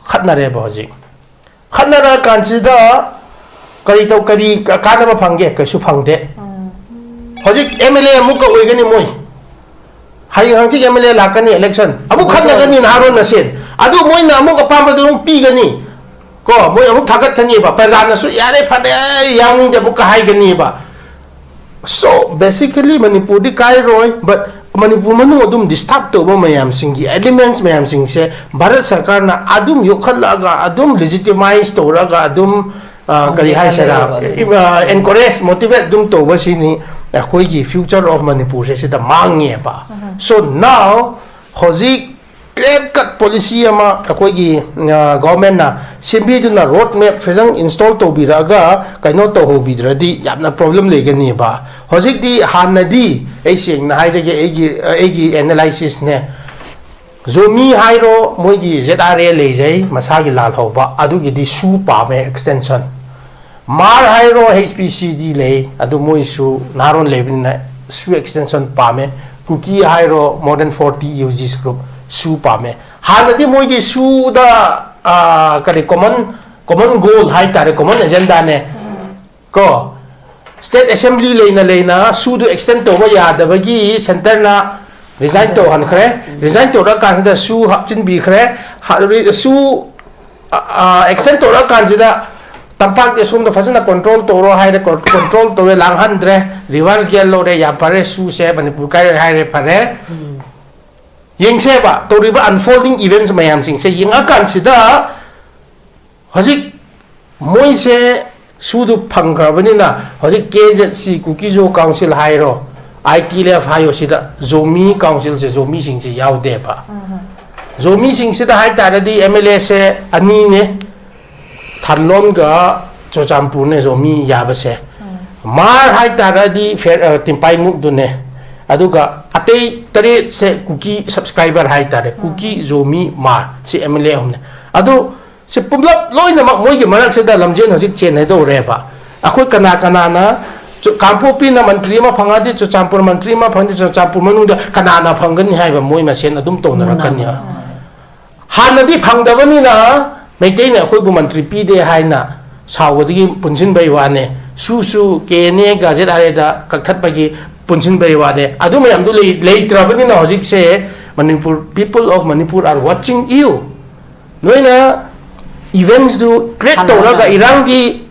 ꯈꯠꯅꯔꯦꯕ ꯍꯧꯖꯤꯛ꯫ ꯈꯠꯅꯔꯛꯑꯀꯥꯟꯁꯤꯗ ꯀꯔꯤ ꯇꯧ, ꯀꯔꯤ ꯀꯥꯟꯅꯕ ꯐꯪꯒꯦ? ꯀꯩꯁꯨ ꯐꯪꯗꯦ꯫ ꯍꯧꯖꯤꯛ ꯑꯦꯝ ꯑꯦꯜ ꯑꯦ ꯑꯃꯨꯛꯀ ꯑꯣꯏꯒꯅꯤ ꯃꯣꯏ꯫ ꯍꯌꯦꯡ ꯍꯪꯆꯤꯠ ꯑꯦꯝ ꯑꯦꯜ ꯑꯦ ꯂꯥꯛꯀꯅꯤ, ꯏꯂꯦꯛꯁꯟ ꯑꯃꯨꯛ ꯈꯠꯅꯒꯅꯤ ꯅꯍꯥꯔꯣꯟ ꯃꯁꯦꯟ꯫ ꯑꯗꯨ ꯃꯣꯏꯅ ꯑꯃꯨꯛ ꯑꯄꯥꯝꯕꯗꯨ ꯑꯃꯨꯛ ꯄꯤꯒꯅꯤ꯫ ꯀꯣ, ꯃꯣꯏ ꯑꯃꯨꯛ ꯊꯥꯒꯠꯀꯅꯤꯕ, ꯄ꯭ꯔꯖꯥꯅꯁꯨ "ꯌꯥꯔꯦ, ꯐꯔꯦ, ꯑꯩ ꯌꯥꯎꯅꯤꯡꯗꯦ" ꯑꯃꯨꯛꯀ ꯍꯥꯏꯒꯅꯤꯕ꯫ So basically ꯃꯅꯤꯄꯨꯔꯗꯤ ꯀꯥꯏꯔꯣꯏ, but ꯃꯅꯤꯄꯨꯔ ꯃꯅꯨꯡ ꯑꯗꯨꯝ disturb ꯇꯧꯕ ꯃꯌꯥꯝꯁꯤꯡꯒꯤ elements ꯃꯌꯥꯝꯁꯤꯡꯁꯦ ꯚꯥꯔꯠ ꯁꯔꯀꯥꯔꯅ ꯑꯗꯨꯝ ꯌꯣꯛꯈꯠꯂꯛꯑꯒ, ꯑꯗꯨꯝ legitimize ꯇꯧꯔꯒ, ꯑꯗꯨꯝ, ꯑ, ꯀꯔꯤ ꯍꯥꯏꯁꯤꯔꯥ, ꯍꯣꯡꯗꯣꯛꯍꯜꯂꯦꯕ ꯑꯗꯨꯝ꯫ ꯑ, encourage, motivate ꯑꯗꯨꯝ ꯇꯧꯕꯁꯤꯅꯤ ꯑꯩꯈꯣꯏꯒꯤ future of ꯃꯅꯤꯄꯨꯔꯁꯦ ꯁꯤꯗ ꯃꯥꯡꯉꯦꯕ꯫ So now ꯍꯧꯖꯤꯛ clear cut policy ꯑꯃ ꯑꯩꯈꯣꯏꯒꯤ, ꯑ, governmentꯅ ꯁꯦꯝꯕꯤꯗꯨꯅ, road map ꯐꯖꯅ install ꯇꯧꯕꯤꯔꯛꯑꯒ ꯀꯩꯅꯣ ꯇꯧꯍꯧꯕꯤꯗ꯭ꯔꯗꯤ ꯌꯥꯝꯅ problem ꯂꯩꯒꯅꯤꯕ꯫ ꯍꯧꯖꯤꯛꯇꯤ ꯍꯥꯟꯅꯗꯤ, ꯑꯩ ꯁꯦꯡꯅ ꯍꯥꯏꯖꯒꯦ, ꯑꯩꯒꯤ, ꯑꯩꯒꯤ analysisꯅꯦ, ꯖꯣꯃꯤ ꯍꯥꯏꯔꯣ, ꯃꯣꯏꯒꯤ ꯖꯦꯠ ꯑꯥꯔ ꯑꯦ ꯂꯩꯖꯩ, ꯃꯁꯥꯒꯤ ꯂꯥꯜꯍꯧꯕ, ꯑꯗꯨꯒꯤꯗꯤ ꯁꯨ ꯄꯥꯝꯃꯦ extension꯫ ꯃꯥꯔ ꯍꯥꯏꯔꯣ, ꯍꯩꯆ ꯄꯤ ꯁꯤ ꯗꯤ ꯂꯩ, ꯑꯗꯨ ꯃꯣꯏꯁꯨ ꯅꯍꯥꯔꯣꯟ ꯂꯩꯕꯅꯤꯅ ꯁꯨ extension ꯄꯥꯝꯃꯦ꯫ ꯀꯨꯀꯤ ꯍꯥꯏꯔꯣ, more than forty U G group ꯁꯨ ꯄꯥꯝꯃꯦ꯫ ꯍꯥꯟꯅꯗꯤ ꯃꯣꯏꯒꯤ ꯁꯨꯗ, ꯑ, ꯀꯔꯤ, common, common goal ꯍꯥꯏꯇꯥꯔꯦ, common agendaꯅꯦ꯫ ꯀꯣ, state assembly ꯂꯩꯅ ꯂꯩꯅ ꯁꯨꯗꯨ extend ꯇꯧꯕ ꯌꯥꯗꯕꯒꯤ centreꯅ resign ꯇꯧꯍꯟꯈ꯭ꯔꯦ꯫ Resign ꯇꯧꯔꯀꯥꯟꯁꯤꯗ ꯁꯨ ꯍꯥꯞꯆꯤꯟꯕꯤꯈ꯭ꯔꯦ꯫ ꯍꯥ-, ꯔꯤ-, ꯁꯨ, ꯑ, ꯑ, extend ꯇꯧꯔꯀꯥꯟꯁꯤꯗ ꯇꯝꯄꯥꯛꯀꯤ ꯑꯁꯣꯝꯗ ꯐꯖꯅ control ꯇꯧꯔꯣ ꯍꯥꯏꯔꯦ, con-, control ꯇꯧꯔꯦ, ꯂꯥꯡꯍꯟꯗ꯭ꯔꯦ, reverse gear ꯂꯧꯔꯦ, ꯌꯥꯝ ꯐꯔꯦ, ꯁꯨꯁꯦ ꯃꯅꯤꯄꯨꯔ ꯀꯥꯏꯔꯦ ꯍꯥꯏꯔꯦ, ꯐꯔꯦ꯫ ꯌꯦꯡꯁꯦꯕ, ꯇꯧꯔꯤꯕ unfolding events ꯃꯌꯥꯝꯁꯤꯡꯁꯦ ꯌꯦꯡꯉꯀꯥꯟꯁꯤꯗ ꯍꯧꯖꯤꯛ ꯃꯣꯏꯁꯦ ꯁꯨꯗꯨ ꯐꯪꯈ꯭ꯔꯕꯅꯤꯅ, ꯍꯧꯖꯤꯛ ꯀꯦ ꯖꯦꯠ ꯁꯤ, ꯀꯨꯀꯤ ꯖꯣ ꯀꯥꯎꯟꯁꯤꯜ ꯍꯥꯏꯔꯣ, ꯑꯥꯏ ꯇꯤ ꯑꯦꯜ ꯑꯦꯐ ꯍꯥꯏꯔꯣ, ꯁꯤꯗ ꯖꯣꯃꯤ ꯀꯥꯎꯟꯁꯤꯜꯁꯦ, ꯖꯣꯃꯤꯁꯤꯡꯁꯦ ꯌꯥꯎꯗꯦꯕ꯫ ꯖꯣꯃꯤꯁꯤꯡꯁꯤꯗ ꯍꯥꯏꯇꯥꯔꯗꯤ ꯑꯦꯝ ꯑꯦꯜ ꯑꯦꯁꯦ ꯑꯅꯤꯅꯦ, ꯊꯥꯟꯂꯣꯟꯒ ꯆꯨꯔꯆꯥꯟꯄꯨꯔꯅꯦ ꯖꯣꯃꯤ ꯌꯥꯕꯁꯦ꯫ ꯃꯥꯔ ꯍꯥꯏꯇꯥꯔꯗꯤ ꯐꯦ-, ꯑ, ꯇꯤꯝꯄꯥꯏꯃꯨꯛꯗꯨꯅꯦ꯫ ꯑꯗꯨꯒ ꯑꯇꯩ ꯇꯔꯦꯠꯁꯦ ꯀꯨꯀꯤ ꯁꯕꯁꯀ꯭ꯔꯥꯏꯕꯔ ꯍꯥꯏꯇꯥꯔꯦ, ꯀꯨꯀꯤ, ꯖꯣꯃꯤ, ꯃꯥꯔ, ꯁꯤ ꯑꯦꯝ ꯑꯦꯜ ꯑꯦ ꯑꯍꯨꯝꯅꯦ꯫ ꯑꯗꯨ ꯁꯤ ꯄꯨꯝꯂꯞ ꯂꯣꯏꯅꯃꯛ ꯃꯣꯏꯒꯤ ꯃꯔꯛꯁꯤꯗ ꯂꯝꯖꯦꯟ ꯍꯧꯖꯤꯛ ꯆꯦꯟꯅꯗꯧꯔꯦꯕ꯫ ꯑꯩꯈꯣꯏ ꯀꯅꯥ ꯀꯅꯥꯅ ꯆꯨ-, ꯀꯥꯡꯄꯣꯛꯄꯤꯅ ꯃꯟꯇ꯭ꯔꯤ ꯑꯃ ꯐꯪꯉꯗꯤ ꯆꯨꯔꯆꯥꯟꯄꯨꯔ ꯃꯟꯇ꯭ꯔꯤ ꯑꯃ ꯐꯪꯉꯗꯤ ꯆꯨꯔꯆꯥꯟꯄꯨꯔ ꯃꯅꯨꯡꯗ ꯀꯅꯥꯅ ꯐꯪꯒꯅꯤ ꯍꯥꯏꯕ ꯃꯣꯏ ꯃꯁꯦꯟ ꯑꯗꯨꯝ ꯇꯧꯅꯔꯛꯀꯅꯤ꯫ ꯍꯥꯟꯅꯗꯤ ꯐꯪꯗꯕꯅꯤꯅ ꯃꯩꯇꯩꯅ ꯑꯩꯈꯣꯏꯕꯨ ꯃꯟꯇ꯭ꯔꯤ ꯄꯤꯗꯦ ꯍꯥꯏꯅ ꯁꯥꯎꯕꯗꯒꯤ ꯄꯨꯟꯁꯤꯟꯕꯩ ꯋꯥꯅꯦ꯫ ꯁꯨꯁꯨ ꯀꯦ ꯑꯦꯟ ꯑꯦ ꯒꯥꯖꯦꯠ ꯍꯥꯏꯔꯦꯗ ꯀꯛꯊꯠꯄꯒꯤ ꯄꯨꯟꯁꯤꯟꯕꯩ ꯋꯥꯅꯦ꯫ ꯑꯗꯨ ꯃꯌꯥꯝꯗꯨ ꯂꯩ-, ꯂꯩꯇ꯭ꯔꯕꯅꯤꯅ ꯍꯧꯖꯤꯛꯁꯦ Manipur, people of Manipur are watching you꯫ ꯅꯣꯏꯅ ꯏꯚꯦꯟꯠꯁꯇꯨ ꯀ꯭ꯔꯤꯌꯦꯠ ꯇꯧꯔꯒ ꯏꯔꯥꯡꯒꯤ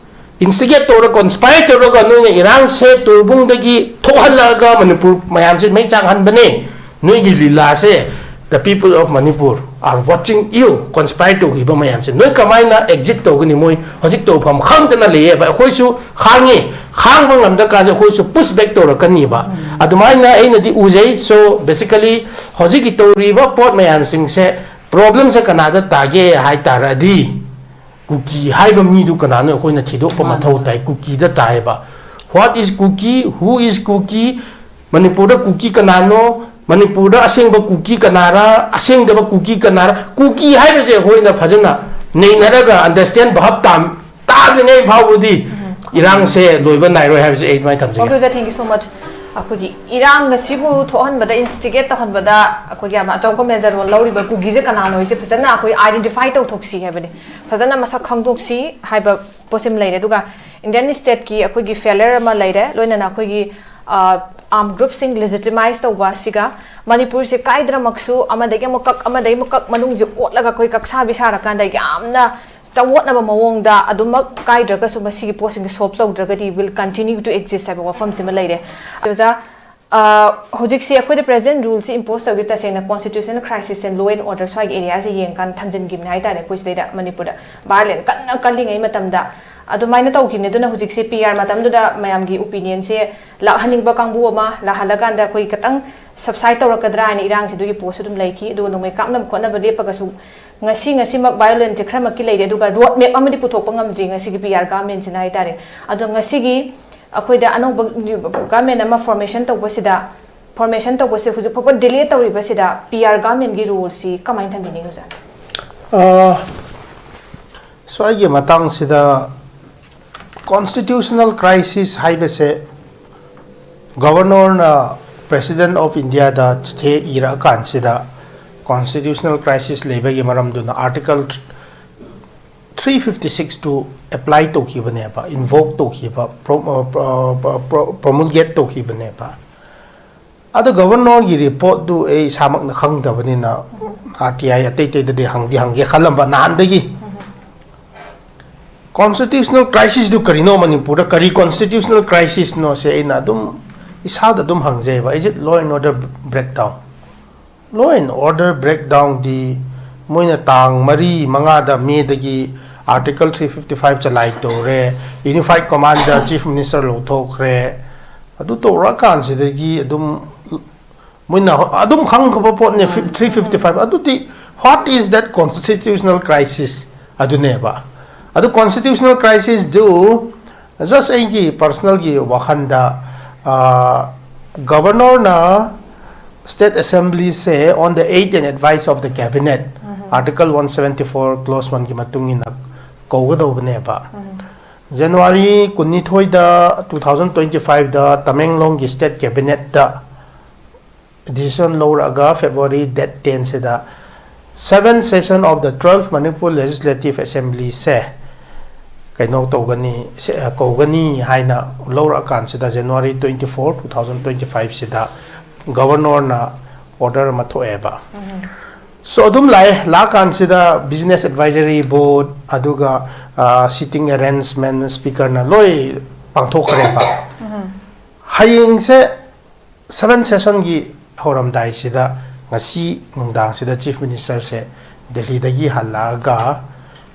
ꯏꯟꯁꯇꯤꯒꯦꯠ ꯇꯧꯔ, ꯀꯣꯟꯁꯄꯥꯏꯔ ꯇꯧꯔꯒ ꯅꯣꯏꯅ ꯏꯔꯥꯡꯁꯦ ꯇꯨꯔꯕꯨꯡꯗꯒꯤ ꯊꯣꯛꯍꯜꯂꯛꯑꯒ ꯃꯅꯤꯄꯨꯔ ꯃꯌꯥꯝꯁꯦ ꯃꯩ ꯆꯥꯛꯍꯟꯕꯅꯦ꯫ ꯅꯣꯏꯒꯤ ꯂꯤꯂꯥꯁꯦ, the people of Manipur are watching you꯫ ꯀꯣꯟꯁꯄꯥꯏꯔ ꯇꯧꯈꯤꯕ ꯃꯌꯥꯝꯁꯦ ꯅꯣꯏ ꯀꯃꯥꯏꯅ ꯑꯦꯛꯖꯤꯠ ꯇꯧꯒꯅꯤ? ꯃꯣꯏ ꯍꯧꯖꯤꯛ ꯇꯧꯐꯝ ꯈꯪꯗꯅ ꯂꯩꯌꯦꯕ꯫ ꯑꯩꯈꯣꯏꯁꯨ ꯈꯥꯡꯉꯤ, ꯈꯥꯡꯕ ꯉꯝꯗ꯭ꯔꯀꯥꯟꯗ ꯑꯩꯈꯣꯏꯁꯨ ꯄꯨꯁ ꯕꯦꯛ ꯇꯧꯔꯛꯀꯅꯤꯕ꯫ ꯑꯗꯨꯃꯥꯏꯅ ꯑꯩꯅꯗꯤ ꯎꯖꯩ꯫ So basically ꯍꯧꯖꯤꯛꯀꯤ ꯇꯧꯔꯤꯕ ꯄꯣꯠ ꯃꯌꯥꯝꯁꯤꯡꯁꯦ ꯄ꯭ꯔꯣꯕ꯭ꯂꯦꯝꯁꯦ ꯀꯅꯥꯗ ꯇꯥꯒꯦ ꯍꯥꯏ ꯇꯥꯔꯗꯤ ꯀꯨꯀꯤ ꯍꯥꯏꯕ ꯃꯤꯗꯨ ꯀꯅꯥꯅꯣ ꯑꯩꯈꯣꯏꯅ ꯊꯤꯗꯣꯛꯄ ꯃꯊꯧ ꯇꯥꯏ꯫ ꯀꯨꯀꯤꯗ ꯇꯥꯏꯌꯦꯕ꯫ What is Kuki? Who is Kuki? ꯃꯅꯤꯄꯨꯔꯗ ꯀꯨꯀꯤ ꯀꯅꯥꯅꯣ? ꯃꯅꯤꯄꯨꯔꯗ ꯑꯁꯦꯡꯕ ꯀꯨꯀꯤ ꯀꯅꯥꯔ? ꯑꯁꯦꯡꯗꯕ ꯀꯨꯀꯤ ꯀꯅꯥꯔ? ꯀꯨꯀꯤ ꯍꯥꯏꯕꯁꯦ ꯑꯩꯈꯣꯏꯅ ꯐꯖꯅ ꯅꯩꯅꯔꯒ ꯑꯟꯗꯔꯁꯇꯦꯟ ꯚꯥꯞ ꯇꯥ-, ꯇꯥꯗ꯭ꯔꯤꯉꯩ ꯐꯥꯎꯕꯗꯤ ꯏꯔꯥꯡꯁꯦ ꯂꯣꯏꯕ ꯅꯥꯏꯔꯣꯏ ꯍꯥꯏꯕꯁꯦ ꯑꯩ ꯑꯗꯨꯃꯥꯏꯅ ꯊꯝꯖꯒꯦ꯫ Okay, thank you so much꯫ ꯑꯩꯈꯣꯏꯒꯤ ꯏꯔꯥꯡ ꯑꯁꯤꯕꯨ ꯊꯣꯛꯍꯟꯕꯗ, ꯏꯟꯁꯇꯤꯒꯦꯠ ꯇꯧꯍꯟꯕꯗ ꯑꯩꯈꯣꯏꯒꯤ ꯌꯥꯝꯅ ꯑꯆꯧꯕ ꯃꯦꯖꯔ ꯔꯣꯜ ꯂꯧꯔꯤꯕ ꯀꯨꯀꯤꯁꯦ ꯀꯅꯥꯅꯣ ꯍꯥꯏꯁꯦ ꯐꯖꯅ ꯑꯩꯈꯣꯏ ꯑꯥꯏꯗꯦꯟꯇꯤꯐꯥꯏ ꯇꯧꯊꯣꯛꯁꯤ ꯍꯥꯏꯕꯅꯤ꯫ ꯐꯖꯅ ꯃꯁꯛ ꯈꯪꯗꯣꯛꯁꯤ ꯍꯥꯏꯕ ꯄꯣꯠꯁꯤꯃ ꯂꯩꯔꯦ꯫ ꯑꯗꯨꯒ ꯏꯟꯗꯤꯌꯟ ꯁ꯭ꯇꯦꯠꯀꯤ ꯑꯩꯈꯣꯏꯒꯤ ꯐꯦꯂꯔ ꯑꯃ ꯂꯩꯔꯦ, ꯂꯣꯏꯅꯅ ꯑꯩꯈꯣꯏꯒꯤ ꯑꯥꯔꯝ ꯒ꯭ꯔꯨꯞꯁꯤꯡ ꯂꯦꯖꯤꯇꯤꯃꯥꯏꯁ ꯇꯧꯕ ꯑꯁꯤꯒ ꯃꯅꯤꯄꯨꯔꯁꯦ ꯀꯥꯏꯗ꯭ꯔꯃꯛꯁꯨ ꯑꯃꯗꯒꯤ ꯑꯃꯨꯛ ꯀꯛ, ꯑꯃꯗꯒꯤ ꯑꯃꯨꯛ ꯀꯛ, ꯃꯅꯨꯡꯁꯦ ꯑꯣꯠꯂꯒ ꯑꯩꯈꯣꯏ ꯀꯛꯁꯥꯕꯤ ꯁꯥꯔꯀꯥꯟꯗ ꯌꯥꯝꯅ ꯆꯥꯎꯋꯣꯠꯅꯕ ꯃꯑꯣꯡꯗ ꯑꯗꯨꯃꯛ ꯀꯥꯏꯗ꯭ꯔꯒꯁꯨ ꯃꯁꯤꯒꯤ ꯄꯣꯠꯁꯤꯡꯁꯦ solve ꯇꯧꯗ꯭ꯔꯒꯗꯤ will continue to exist ꯍꯥꯏꯕ ꯋꯥꯐꯝꯁꯤꯃ ꯂꯩꯔꯦ꯫ ꯑꯣꯖꯥ, ꯑ, ꯍꯧꯖꯤꯛꯁꯤ ꯑꯩꯈꯣꯏꯗ ꯄ꯭ꯔꯦꯖꯦꯟ ꯔꯨꯜꯁꯤ ꯏꯝꯄꯣꯁ ꯇꯧꯈꯤꯕ ꯇꯁꯦꯡꯅ constitutional crisis and law and order ꯁ꯭ꯋꯥꯏꯒꯤ ꯑꯦꯔꯤꯌꯥꯁꯦ ꯌꯦꯡꯀꯥꯟꯗ ꯊꯝꯖꯤꯟꯈꯤꯕꯅꯦ ꯍꯥꯏꯇꯥꯔꯦ꯫ ꯑꯩꯈꯣꯏ ꯁꯤꯗꯩꯗ ꯃꯅꯤꯄꯨꯔꯗ ꯚꯥꯏꯑꯣꯂꯦꯟ ꯀꯟꯅ ꯀꯜꯂꯤꯉꯩ ꯃꯇꯝꯗ ꯑꯗꯨꯃꯥꯏꯅ ꯇꯧꯈꯤꯕꯅꯦ꯫ ꯑꯗꯨꯅ ꯍꯧꯖꯤꯛꯁꯤ ꯄꯤ ꯑꯥꯔ ꯃꯇꯝꯗꯨꯗ ꯃꯌꯥꯝꯒꯤ ꯑꯣꯄꯤꯅꯤꯌꯟꯁꯦ ꯂꯥꯛꯍꯟꯅꯤꯡꯕ ꯀꯥꯡꯕꯨ ꯑꯃ ꯂꯥꯛꯍꯜꯂꯀꯥꯟꯗ ꯑꯩꯈꯣꯏ ꯈꯤꯇꯪ ꯁꯕꯁꯥꯏꯠ ꯇꯧꯔꯛꯀꯗ꯭ꯔꯥ ꯍꯥꯏꯅ ꯏꯔꯥꯡꯁꯤꯗꯨꯒꯤ ꯄꯣꯠꯁꯨ ꯑꯗꯨꯝ ꯂꯩꯈꯤ꯫ ꯑꯗꯨꯒ ꯅꯣꯡꯃꯩ ꯀꯥꯞꯅꯕ ꯈꯣꯠꯅꯕ ꯂꯦꯞꯄꯒꯁꯨ ꯉꯁꯤ ꯉꯁꯤꯃꯛ ꯚꯥꯏꯑꯣꯂꯦꯟꯁꯦ ꯈꯔꯃꯛꯇꯤ ꯂꯩꯔꯦ꯫ ꯑꯗꯨꯒ ꯔꯣꯗ ꯃꯦꯞ ꯑꯃꯗꯤ ꯄꯨꯊꯣꯛꯄ ꯉꯝꯗ꯭ꯔꯤ ꯉꯁꯤꯒꯤ ꯄꯤ ꯑꯥꯔ ꯒꯚꯔꯟꯃꯦꯟꯠꯁꯤꯅ ꯍꯥꯏꯇꯥꯔꯦ꯫ ꯑꯗꯣ ꯉꯁꯤꯒꯤ ꯑꯩꯈꯣꯏꯗ ꯑꯅꯧꯕ ꯒꯚꯔꯟꯃꯦꯟꯠ ꯑꯃ ꯐꯣꯔꯃꯦꯁꯟ ꯇꯧꯕꯁꯤꯗ ꯐꯣꯔꯃꯦꯁꯟ ꯇꯧꯕꯁꯦ ꯍꯧꯖꯤꯛ ꯐꯥꯎꯕ ꯗꯤꯂꯦ ꯇꯧꯔꯤꯕꯁꯤꯗ ꯄꯤ ꯑꯥꯔ ꯒꯃꯦꯟꯒꯤ ꯔꯣꯜꯁꯤ ꯀꯃꯥꯏꯅ ꯊꯝꯕꯤꯅꯤꯡꯉꯤ ꯑꯣꯖꯥ? ꯁ꯭ꯋꯥꯏꯒꯤ ꯃꯇꯥꯡꯁꯤꯗ ꯀꯣꯟꯁꯇꯤꯇ꯭ꯌꯨꯁꯅꯦꯜ ꯀ꯭ꯔꯥꯏꯁꯤꯁ ꯍꯥꯏꯕꯁꯦ ꯒꯕꯔꯅꯔꯅ ꯄ꯭ꯔꯦꯁꯤꯗꯦꯟ ꯑꯣꯐ ꯏꯟꯗꯤꯌꯥꯗ ꯆꯤꯊꯤ ꯏꯔꯛꯑꯀꯥꯟꯁꯤꯗ ꯀꯣꯟꯁꯇꯤꯇ꯭ꯌꯨꯁꯅꯦꯜ ꯀ꯭ꯔꯥꯏꯁꯤꯁ ꯂꯩꯕꯒꯤ ꯃꯔꯝꯗꯨꯅ ꯑꯥꯔꯇꯤꯀꯜ ꯊ꯭ꯔꯤ ꯐꯤꯐꯇꯤ ꯁꯤꯛꯁꯇꯨ ꯑꯦꯄ꯭ꯂꯥꯏ ꯇꯧꯈꯤꯕꯅꯦꯕ, ꯏꯟꯚꯣꯛ ꯇꯧꯈꯤꯕ, ꯄ꯭ꯔꯣꯃꯨꯜꯒꯦꯠ ꯇꯧꯈꯤꯕꯅꯦꯕ꯫ ꯑꯗꯣ ꯒꯕꯔꯅꯔꯒꯤ ꯔꯤꯄꯣꯔꯠꯇꯨ ꯑꯩ ꯏꯁꯥꯃꯛꯅ ꯈꯪꯗꯕꯅꯤꯅ ꯑꯥꯔ ꯇꯤ ꯑꯥꯏ ꯑꯇꯩ ꯑꯇꯩꯗꯗꯤ ꯍꯪꯗꯤ ꯍꯪꯒꯦ ꯈꯜꯂꯝꯕ ꯅꯍꯥꯟꯗꯒꯤ꯫ ꯀꯣꯟꯁꯇꯤꯇ꯭ꯌꯨꯁꯅꯦꯜ ꯀ꯭ꯔꯥꯏꯁꯤꯁꯇꯨ ꯀꯔꯤꯅꯣ, ꯃꯅꯤꯄꯨꯔꯗ ꯀꯔꯤ ꯀꯣꯟꯁꯇꯤꯇ꯭ꯌꯨꯁꯅꯦꯜ ꯀ꯭ꯔꯥꯏꯁꯤꯁꯅꯣꯁꯦ ꯑꯩꯅ ꯑꯗꯨꯝ ꯏꯁꯥꯗ ꯑꯗꯨꯝ ꯍꯪꯖꯩꯕ꯫ Is it law and order breakdown? Law and order breakdownꯗꯤ ꯃꯣꯏꯅ ꯇꯥꯡ ꯃꯔꯤ ꯃꯉꯥꯗ ꯃꯦꯗꯒꯤ ꯑꯥꯔꯇꯤꯀꯜ ꯊ꯭ꯔꯤ ꯐꯤꯐꯇꯤ ꯐꯥꯏꯚ ꯆꯂꯥꯏ ꯇꯧꯔꯦ, ꯌꯨꯅꯤꯐꯥꯏꯠ ꯀꯃꯥꯟꯗ ꯆꯤꯐ ꯃꯤꯅꯤꯁꯇꯔ ꯂꯧꯊꯣꯛꯈ꯭ꯔꯦ꯫ ꯑꯗꯨ ꯇꯧꯔꯛꯑꯀꯥꯟꯁꯤꯗꯒꯤ ꯑꯗꯨꯝ ꯃꯣꯏꯅ ꯑꯗꯨꯝ ꯈꯪꯈ꯭ꯔꯕ ꯄꯣꯠꯅꯦ, ꯊ꯭ꯔꯤ ꯐꯤꯐꯇꯤ ꯐꯥꯏꯚ꯫ ꯑꯗꯨꯗꯤ what is that constitutional crisis? ꯑꯗꯨꯅꯦꯕ꯫ ꯑꯗꯨ ꯀꯣꯟꯁꯇꯤꯇ꯭ꯌꯨꯁꯅꯦꯜ ꯀ꯭ꯔꯥꯏꯁꯤꯁꯗꯨ ꯖꯁ ꯑꯩꯒꯤ ꯄꯔꯁꯅꯦꯜꯒꯤ ꯋꯥꯈꯜꯗ ꯒꯕꯔꯅꯔꯅ ꯁ꯭ꯇꯦꯠ ꯑꯦꯁꯦꯝꯕ꯭ꯂꯤꯁꯦ on the aid and advice of the cabinet, article one seventy four clause ꯋꯥꯟꯒꯤ ꯃꯇꯨꯡ ꯏꯟꯅ ꯀꯧꯒꯗꯧꯕꯅꯦꯕ꯫ ꯖꯅꯋꯥꯔꯤ ꯀꯨꯟꯅꯤꯊꯣꯏꯗ, ꯇꯨ ꯊꯥꯎꯖꯟ ꯇ꯭ꯋꯦꯟꯇꯤ ꯐꯥꯏꯚꯇ ꯇꯃꯦꯡꯂꯣꯡꯒꯤ ꯁ꯭ꯇꯦꯠ ꯀꯦꯕꯤꯅꯦꯠꯇ ꯗꯤꯁꯤꯖꯟ ꯂꯧꯔꯛꯑꯒ ꯐꯦꯕ꯭ꯔꯨꯋꯥꯔꯤ ꯗꯦꯠ ꯇꯦꯟꯁꯤꯗ seventh session of the twelfth Manipur Legislative Assemblyꯁꯦ ꯀꯩꯅꯣ ꯇꯧꯒꯅꯤ, ꯁꯦ- ꯀꯧꯒꯅꯤ ꯍꯥꯏꯅ ꯂꯧꯔꯛꯑꯀꯥꯟꯁꯤꯗ ꯖꯅꯋꯥꯔꯤ twenty four, two thousand twenty ꯐꯥꯏꯚꯁꯤꯗ ꯒꯕꯔꯅꯔꯅ ꯑꯣꯔꯗꯔ ꯑꯃ ꯊꯣꯛꯑꯦꯕ꯫ ꯁꯣ ꯑꯗꯨꯝ ꯂꯥꯛꯑꯦ꯫ ꯂꯥꯛꯑꯀꯥꯟꯁꯤꯗ ꯕꯤꯖꯤꯅꯦꯁ ꯑꯦꯗꯚꯥꯏꯖꯔꯤ ꯕꯣꯔꯗ, ꯑꯗꯨꯒ ꯁꯤꯇꯤꯡ ꯑꯦꯔꯦꯟꯖꯃꯦꯟ ꯁ꯭ꯄꯤꯀꯔꯅ ꯂꯣꯏ ꯄꯥꯡꯊꯣꯛꯈ꯭ꯔꯦꯕ꯫ ꯍꯌꯦꯡꯁꯦ ꯁꯕꯦꯟ ꯁꯦꯁꯟꯒꯤ ꯍꯧꯔꯝꯗꯥꯏꯁꯤꯗ ꯉꯁꯤ ꯅꯨꯡꯗꯥꯡꯁꯤꯗ ꯆꯤꯐ ꯃꯤꯅꯤꯁꯇꯔꯁꯦ ꯗꯦꯜꯂꯤꯗꯒꯤ ꯍꯜꯂꯛꯑꯒ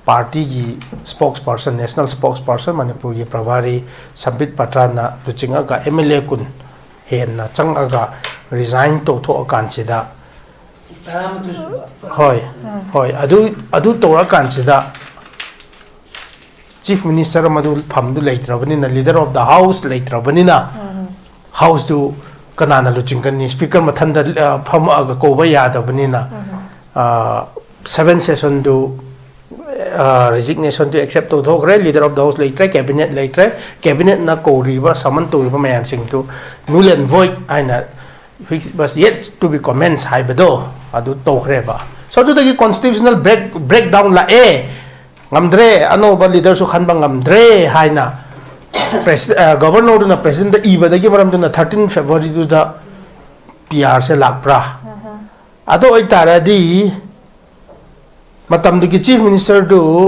ꯄꯥꯔꯇꯤꯒꯤ ꯁ꯭ꯄꯣꯛꯁ ꯄꯔꯁꯟ, ꯅꯦꯁꯅꯦꯜ ꯁ꯭ꯄꯣꯛꯁ ꯄꯔꯁꯟ ꯃꯅꯤꯄꯨꯔꯒꯤ ꯄ꯭ꯔꯚꯥꯔꯤ ꯁꯝꯕꯤꯠ ꯄꯇ꯭ꯔꯥꯅ ꯂꯨꯆꯤꯡꯉꯒ ꯑꯦꯝ ꯑꯦꯜ ꯑꯦ ꯀꯨꯟ ꯍꯦꯟꯅ ꯆꯪꯉꯒ ꯔꯤꯖꯥꯏꯟ ꯇꯧꯊꯣꯛꯑꯀꯥꯟꯁꯤꯗ, ꯍꯣꯏ, ꯍꯣꯏ, ꯑꯗꯨ ꯑꯗꯨ ꯇꯧꯔꯀꯥꯟꯁꯤꯗ ꯆꯤꯐ ꯃꯤꯅꯤꯁꯇꯔ ꯑꯃꯗꯨ ꯐꯝꯗꯨ ꯂꯩꯇ꯭ꯔꯕꯅꯤꯅ, ꯂꯤꯗꯔ ꯑꯣꯐ ꯗ ꯍꯥꯎꯁ ꯂꯩꯇ꯭ꯔꯕꯅꯤꯅ, ꯍꯥꯎꯁꯇꯨ ꯀꯅꯥꯅ ꯂꯨꯆꯤꯡꯒꯅꯤ? Speaker ꯃꯊꯟꯗ, ꯑ, ꯐꯝꯃꯛꯑꯒ ꯀꯧꯕ ꯌꯥꯗꯕꯅꯤꯅ, ꯑ, seven session ꯗꯨ, ꯑ, resignation do accept ꯇꯧꯊꯣꯛꯈ꯭ꯔꯦ꯫ Leader of the House ꯂꯩꯇ꯭ꯔꯦ, cabinet ꯂꯩꯇ꯭ꯔꯦ꯫ Cabinet ꯅ ꯀꯧꯔꯤꯕ, summon ꯇꯧꯔꯤꯕ ꯃꯌꯥꯝꯁꯤꯡꯗꯨ null and void ꯍꯥꯏꯅ, which was yet to be commenced ꯍꯥꯏꯕꯗꯣ ꯑꯗꯨ ꯇꯧꯈ꯭ꯔꯦꯕ꯫ So ꯑꯗꯨꯗꯒꯤ constitutional break, breakdown ꯂꯥꯛꯑꯦ꯫ ꯉꯝꯗ꯭ꯔꯦ, ꯑꯅꯧꯕ leader ꯁꯨ ꯈꯟꯕ ꯉꯝꯗ꯭ꯔꯦ ꯍꯥꯏꯅ ꯄ꯭ꯔꯦꯁ-, ꯑ, Governor ꯗꯨꯅ President ꯗ ꯏꯕꯗꯒꯤ ꯃꯔꯝꯗꯨꯅ thirteen February ꯗꯨꯗ P R ꯁꯦ ꯂꯥꯛꯄ꯭ꯔꯥ? ꯑꯗꯨ ꯑꯣꯏꯇꯥꯔꯗꯤ ꯃꯇꯝꯗꯨꯒꯤ Chief Minister ꯗꯨ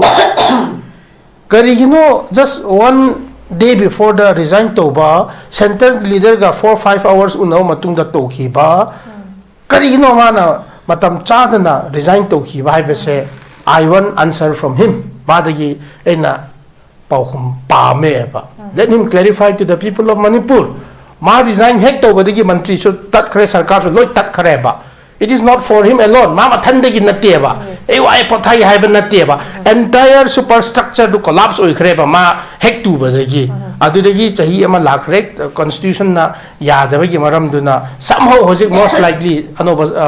ꯀꯔꯤꯒꯤꯅꯣ just one day before the resign ꯇꯧꯕ, centre leader ꯒ four five hours ꯎꯅꯕ ꯃꯇꯨꯡꯗ ꯇꯧꯈꯤꯕ? ꯀꯔꯤꯒꯤꯅꯣ ꯃꯥꯅ ꯃꯇꯝ ꯆꯥꯗꯅ resign ꯇꯧꯈꯤꯕ ꯍꯥꯏꯕꯁꯦ? I want answer from him. ꯃꯥꯗꯒꯤ ꯑꯩꯅ ꯄꯥꯎꯈꯨꯝ ꯄꯥꯝꯃꯦꯕ꯫ Let him clarify to the people of Manipur. ꯃꯥ resign ꯍꯦꯛ ꯇꯧꯕꯗꯒꯤ ꯃꯟꯇ꯭ꯔꯤꯁꯨ ꯇꯠꯈ꯭ꯔꯦ, ꯁꯔꯀꯥꯔꯁꯨ ꯂꯣꯏ ꯇꯠꯈ꯭ꯔꯦꯕ꯫ It is not for him alone. ꯃꯥ ꯃꯊꯟꯗꯒꯤ ꯅꯠꯇꯦꯕ꯫ ꯑꯦ ꯋꯥꯏ ꯄꯣꯊꯥꯏ ꯍꯥꯏꯕ ꯅꯠꯇꯦꯕ꯫ Entire superstructure ꯗꯨ collapse ꯑꯣꯏꯈ꯭ꯔꯦꯕ ꯃꯥ ꯍꯦꯛ ꯇꯨꯕꯗꯒꯤ꯫ ꯑꯗꯨꯗꯒꯤ ꯆꯍꯤ ꯑꯃ ꯂꯥꯛꯈ꯭ꯔꯦ, constitution ꯅ ꯌꯥꯗꯕꯒꯤ ꯃꯔꯝꯗꯨꯅ꯫ Somehow ꯍꯧꯖꯤꯛ most likely ꯑꯅꯧꯕ, ꯑ,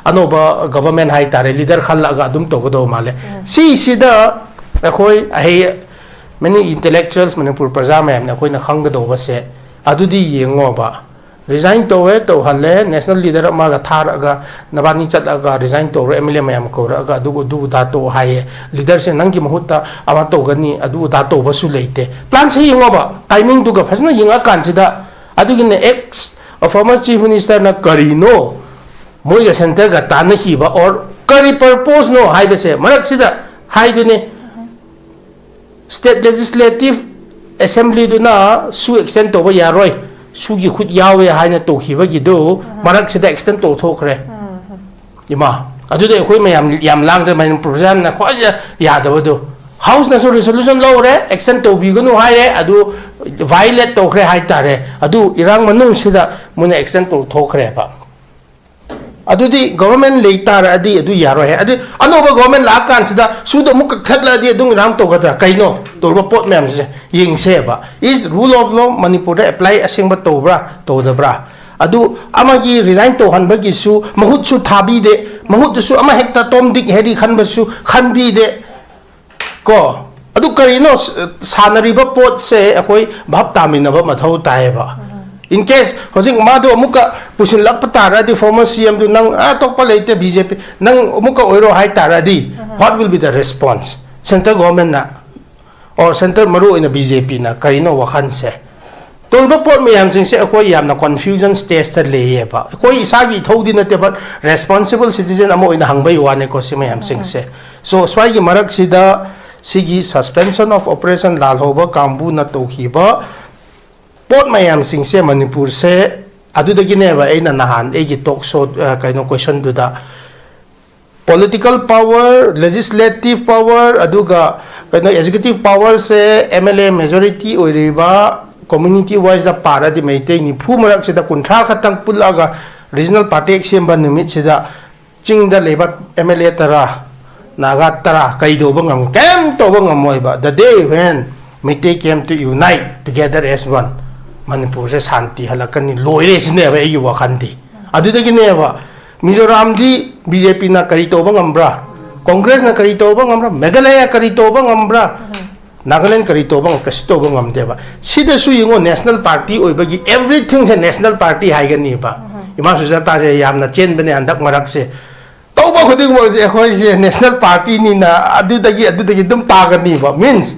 ꯑꯅꯧꯕ government ꯍꯥꯏꯇꯥꯔꯦ, leader ꯈꯜꯂꯛꯑꯒ ꯑꯗꯨꯝ ꯇꯧꯒꯗꯧꯕ ꯃꯥꯜꯂꯦ꯫ ꯁꯤꯁꯤꯗ ꯑꯩꯈꯣꯏ ꯑꯍꯩ, many intellectuals, ꯃꯅꯤꯄꯨꯔ ꯄ꯭ꯔꯖꯥ ꯃꯌꯥꯝꯅ ꯑꯩꯈꯣꯏꯅ ꯈꯪꯒꯗꯧꯕꯁꯦ ꯑꯗꯨꯗꯤ ꯌꯦꯡꯉꯣꯕ꯫ Resign ꯇꯧꯋꯦ, ꯇꯧꯍꯜꯂꯦ, national leader ꯑꯃꯒ ꯊꯥꯔꯛꯑꯒ ꯅꯕꯥꯅꯤ ꯆꯠꯂꯒ resign ꯇꯧꯔꯣ, M L A ꯃꯌꯥꯝ ꯀꯧꯔꯛꯑꯒ ꯑꯗꯨ, ꯑꯗꯨ ꯑꯗꯥ ꯇꯧ ꯍꯥꯏꯌꯦ꯫ Leader ꯁꯦ ꯅꯪꯒꯤ ꯃꯍꯨꯠꯇ ꯑꯃ ꯇꯧꯒꯅꯤ, ꯑꯗꯨ ꯑꯗꯥ ꯇꯧꯕꯁꯨ ꯂꯩꯇꯦ꯫ Plan ꯁꯦ ꯌꯦꯡꯉꯣꯕ, timing ꯗꯨꯒ ꯐꯖꯅ ꯌꯦꯡꯉꯛꯑꯀꯥꯟꯁꯤꯗ꯫ ꯑꯗꯨꯒꯤꯅꯦ ex, former Chief Minister ꯅ ꯀꯔꯤꯅꯣ ꯃꯣꯏꯒ centre ꯒ ꯇꯥꯟꯅꯈꯤꯕ or ꯀꯔꯤ purpose ꯅꯣ ꯍꯥꯏꯕꯁꯦ ꯃꯔꯛꯁꯤꯗ ꯍꯥꯏꯗꯨꯅꯤ꯫ State Legislative Assembly ꯗꯨꯅ ꯁꯨ extend ꯇꯧꯕ ꯌꯥꯔꯣꯏ, ꯁꯨꯒꯤ ꯈꯨꯠ ꯌꯥꯎꯋꯦ ꯍꯥꯏꯅ ꯇꯧꯈꯤꯕꯒꯤꯗꯨ ꯃꯔꯛꯁꯤꯗ extend ꯇꯧꯊꯣꯛꯈ꯭ꯔꯦ꯫ ꯏꯃꯥ, ꯑꯗꯨꯗ ꯑꯩꯈꯣꯏ ꯃꯌꯥꯝ ꯌꯥꯝ ꯂꯥꯡꯗꯅ ꯃꯅꯤꯄꯨꯔ ꯄ꯭ꯔꯖꯥꯅ ꯈ꯭ꯋꯥꯏꯗꯒꯤ ꯌꯥꯗꯕꯗꯨ, House ꯅꯁꯨ resolution ꯂꯧꯔꯦ, extend ꯇꯧꯕꯤꯒꯅꯨ ꯍꯥꯏꯔꯦ, ꯑꯗꯨ violate ꯇꯧꯈ꯭ꯔꯦ ꯍꯥꯏꯇꯥꯔꯦ꯫ ꯑꯗꯨ ꯏꯔꯥꯡ ꯃꯅꯨꯡꯁꯤꯗ ꯃꯣꯏꯅ extend ꯇꯧꯊꯣꯛꯈ꯭ꯔꯦꯕ꯫ ꯑꯗꯨꯗꯤ government ꯂꯩ ꯇꯥꯔꯛꯑꯗꯤ ꯑꯗꯨ ꯌꯥꯔꯣꯏ ꯍꯥꯏ꯫ ꯑꯗꯨ ꯑꯅꯧꯕ government ꯂꯥꯛꯑꯀꯥꯟꯁꯤꯗ ꯁꯨꯗ ꯑꯃꯨꯛ ꯀꯛꯊꯠꯂꯛꯑꯗꯤ ꯑꯗꯨꯝ ꯏꯔꯥꯡ ꯇꯧꯒꯗ꯭ꯔꯥ? ꯀꯩꯅꯣ ꯇꯧꯔꯤꯕ ꯄꯣꯠ ꯃꯌꯥꯝꯁꯦ ꯌꯦꯡꯁꯦꯕ꯫ Is rule of law ꯃꯅꯤꯄꯨꯔꯗ apply ꯑꯁꯦꯡꯕ ꯇꯧꯕ꯭ꯔꯥ, ꯇꯧꯗꯕ꯭ꯔꯥ? ꯑꯗꯨ ꯑꯃꯒꯤ resign ꯇꯧꯍꯟꯕꯒꯤꯁꯨ ꯃꯍꯨꯠꯁꯨ ꯊꯥꯕꯤꯗꯦ, ꯃꯍꯨꯠꯇꯨꯁꯨ ꯑꯃ ꯍꯦꯛꯇ Tom Dick Harry ꯈꯟꯕꯁꯨ ꯈꯟꯕꯤꯗꯦ꯫ ꯀꯣ, ꯑꯗꯨ ꯀꯔꯤꯅꯣ ꯁ- ꯁꯥꯟꯅꯔꯤꯕ ꯄꯣꯠꯁꯦ ꯑꯩꯈꯣꯏ ꯚꯥꯞ ꯇꯥꯃꯤꯟꯅꯕ ꯃꯊꯧ ꯇꯥꯏꯌꯦꯕ꯫ In case ꯍꯧꯖꯤꯛ ꯃꯥꯗꯣ ꯑꯃꯨꯛꯀ ꯄꯨꯁꯤꯜꯂꯛꯄ ꯇꯥꯔꯗꯤ former C M ꯗꯨ, "ꯅꯪ ꯑꯇꯣꯞꯄ ꯂꯩꯇꯦ, B J P, ꯅꯪ ꯑꯃꯨꯛꯀ ꯑꯣꯏꯔꯣ" ꯍꯥꯏ ꯇꯥꯔꯗꯤ, what will be the response? Central government ꯅ or centre, ꯃꯔꯨ ꯑꯣꯏꯅ B J P ꯅ ꯀꯔꯤꯅꯣ ꯋꯥꯈꯜꯁꯦ? ꯇꯧꯔꯤꯕ ꯄꯣꯠ ꯃꯌꯥꯝꯁꯤꯡꯁꯦ ꯑꯩꯈꯣꯏ ꯌꯥꯝꯅ confusion stage ꯇ ꯂꯩꯌꯦꯕ꯫ ꯑꯩꯈꯣꯏ ꯏꯁꯥꯒꯤ ꯏꯊꯧꯗꯤ ꯅꯠꯇꯦ, but responsible citizen ꯑꯃ ꯑꯣꯏꯅ ꯍꯪꯕꯒꯤ ꯋꯥꯅꯤꯀꯣ ꯁꯤ ꯃꯌꯥꯝꯁꯤꯡꯁꯦ꯫ So ꯁ꯭ꯋꯥꯏꯒꯤ ꯃꯔꯛꯁꯤꯗ ꯁꯤꯒꯤ suspension of operation ꯂꯥꯜꯍꯧꯕ ꯀꯥꯡꯕꯨꯅ ꯇꯧꯈꯤꯕ ꯄꯣꯠ ꯃꯌꯥꯝꯁꯤꯡꯁꯦ ꯃꯅꯤꯄꯨꯔꯁꯦ, ꯑꯗꯨꯗꯒꯤꯅꯦꯕ ꯑꯩꯅ ꯅꯍꯥꯟ ꯑꯩꯒꯤ talk show, ꯑ, ꯀꯩꯅꯣ, question ꯗꯨꯗ political power, legislative power, ꯑꯗꯨꯒ ꯀꯩꯅꯣ, executive power say M L A majority ꯑꯣꯏꯔꯤꯕ community wise ꯇ ꯄꯥꯔꯗꯤ ꯃꯩꯇꯩ ꯅꯤꯐꯨ ꯃꯔꯛꯁꯤꯗ ꯀꯨꯟꯊ꯭ꯔꯥ ꯈꯛꯇꯪ ꯄꯨꯜꯂꯛꯑꯒ regional party ꯁꯦꯝꯕ ꯅꯨꯃꯤꯠꯁꯤꯗ ꯆꯤꯡꯗ ꯂꯩꯕ M L A ꯇꯔꯥ, ꯅꯥꯒꯥ ꯇꯔꯥ ꯀꯩ ꯇꯧꯕ ꯉꯝ-, ꯀꯩꯝ ꯇꯧꯕ ꯉꯝꯃꯣꯏꯕ꯫ The day when Meitei came to unite together as one, ꯃꯅꯤꯄꯨꯔꯁꯦ ꯁꯥꯟꯇꯤ ꯍꯜꯂꯛꯀꯅꯤ, ꯂꯣꯏꯔꯦ ꯁꯤꯅꯦꯕ ꯑꯩꯒꯤ ꯋꯥꯈꯜꯗꯤ꯫ ꯑꯗꯨꯗꯒꯤꯅꯦꯕ ꯃꯤꯖꯣꯔꯥꯝꯗꯤ B J P ꯅ ꯀꯔꯤ ꯇꯧꯕ ꯉꯝꯕ꯭ꯔꯥ? Congress ꯅ ꯀꯔꯤ ꯇꯧꯕ ꯉꯝꯕ꯭ꯔꯥ? Meghalaya ꯀꯔꯤ ꯇꯧꯕ ꯉꯝꯕ꯭ꯔꯥ? Nagaland ꯀꯔꯤ ꯇꯧꯕ ꯉꯝ-, ꯀꯩꯁꯨ ꯇꯧꯕ ꯉꯝꯗꯦꯕ꯫ ꯁꯤꯗꯁꯨ ꯌꯦꯡꯉꯣ, national party ꯑꯣꯏꯕꯒꯤ everything ꯁꯦ national party ꯍꯥꯏꯒꯅꯤꯕ꯫ ꯏꯃꯥ ꯁꯨꯖꯥꯇꯥꯁꯦ ꯌꯥꯝꯅ ꯆꯦꯟꯕꯅꯦ ꯍꯟꯗꯛ ꯃꯔꯛꯁꯦ꯫ ꯇꯧꯕ ꯈꯨꯗꯤꯡꯃꯛꯁꯦ ꯑꯩꯈꯣꯏꯁꯦ national party ꯅꯤꯅ ꯑꯗꯨꯗꯒꯤ, ꯑꯗꯨꯗꯒꯤ ꯑꯗꯨꯝ ꯇꯥꯒꯅꯤꯕ꯫ Means,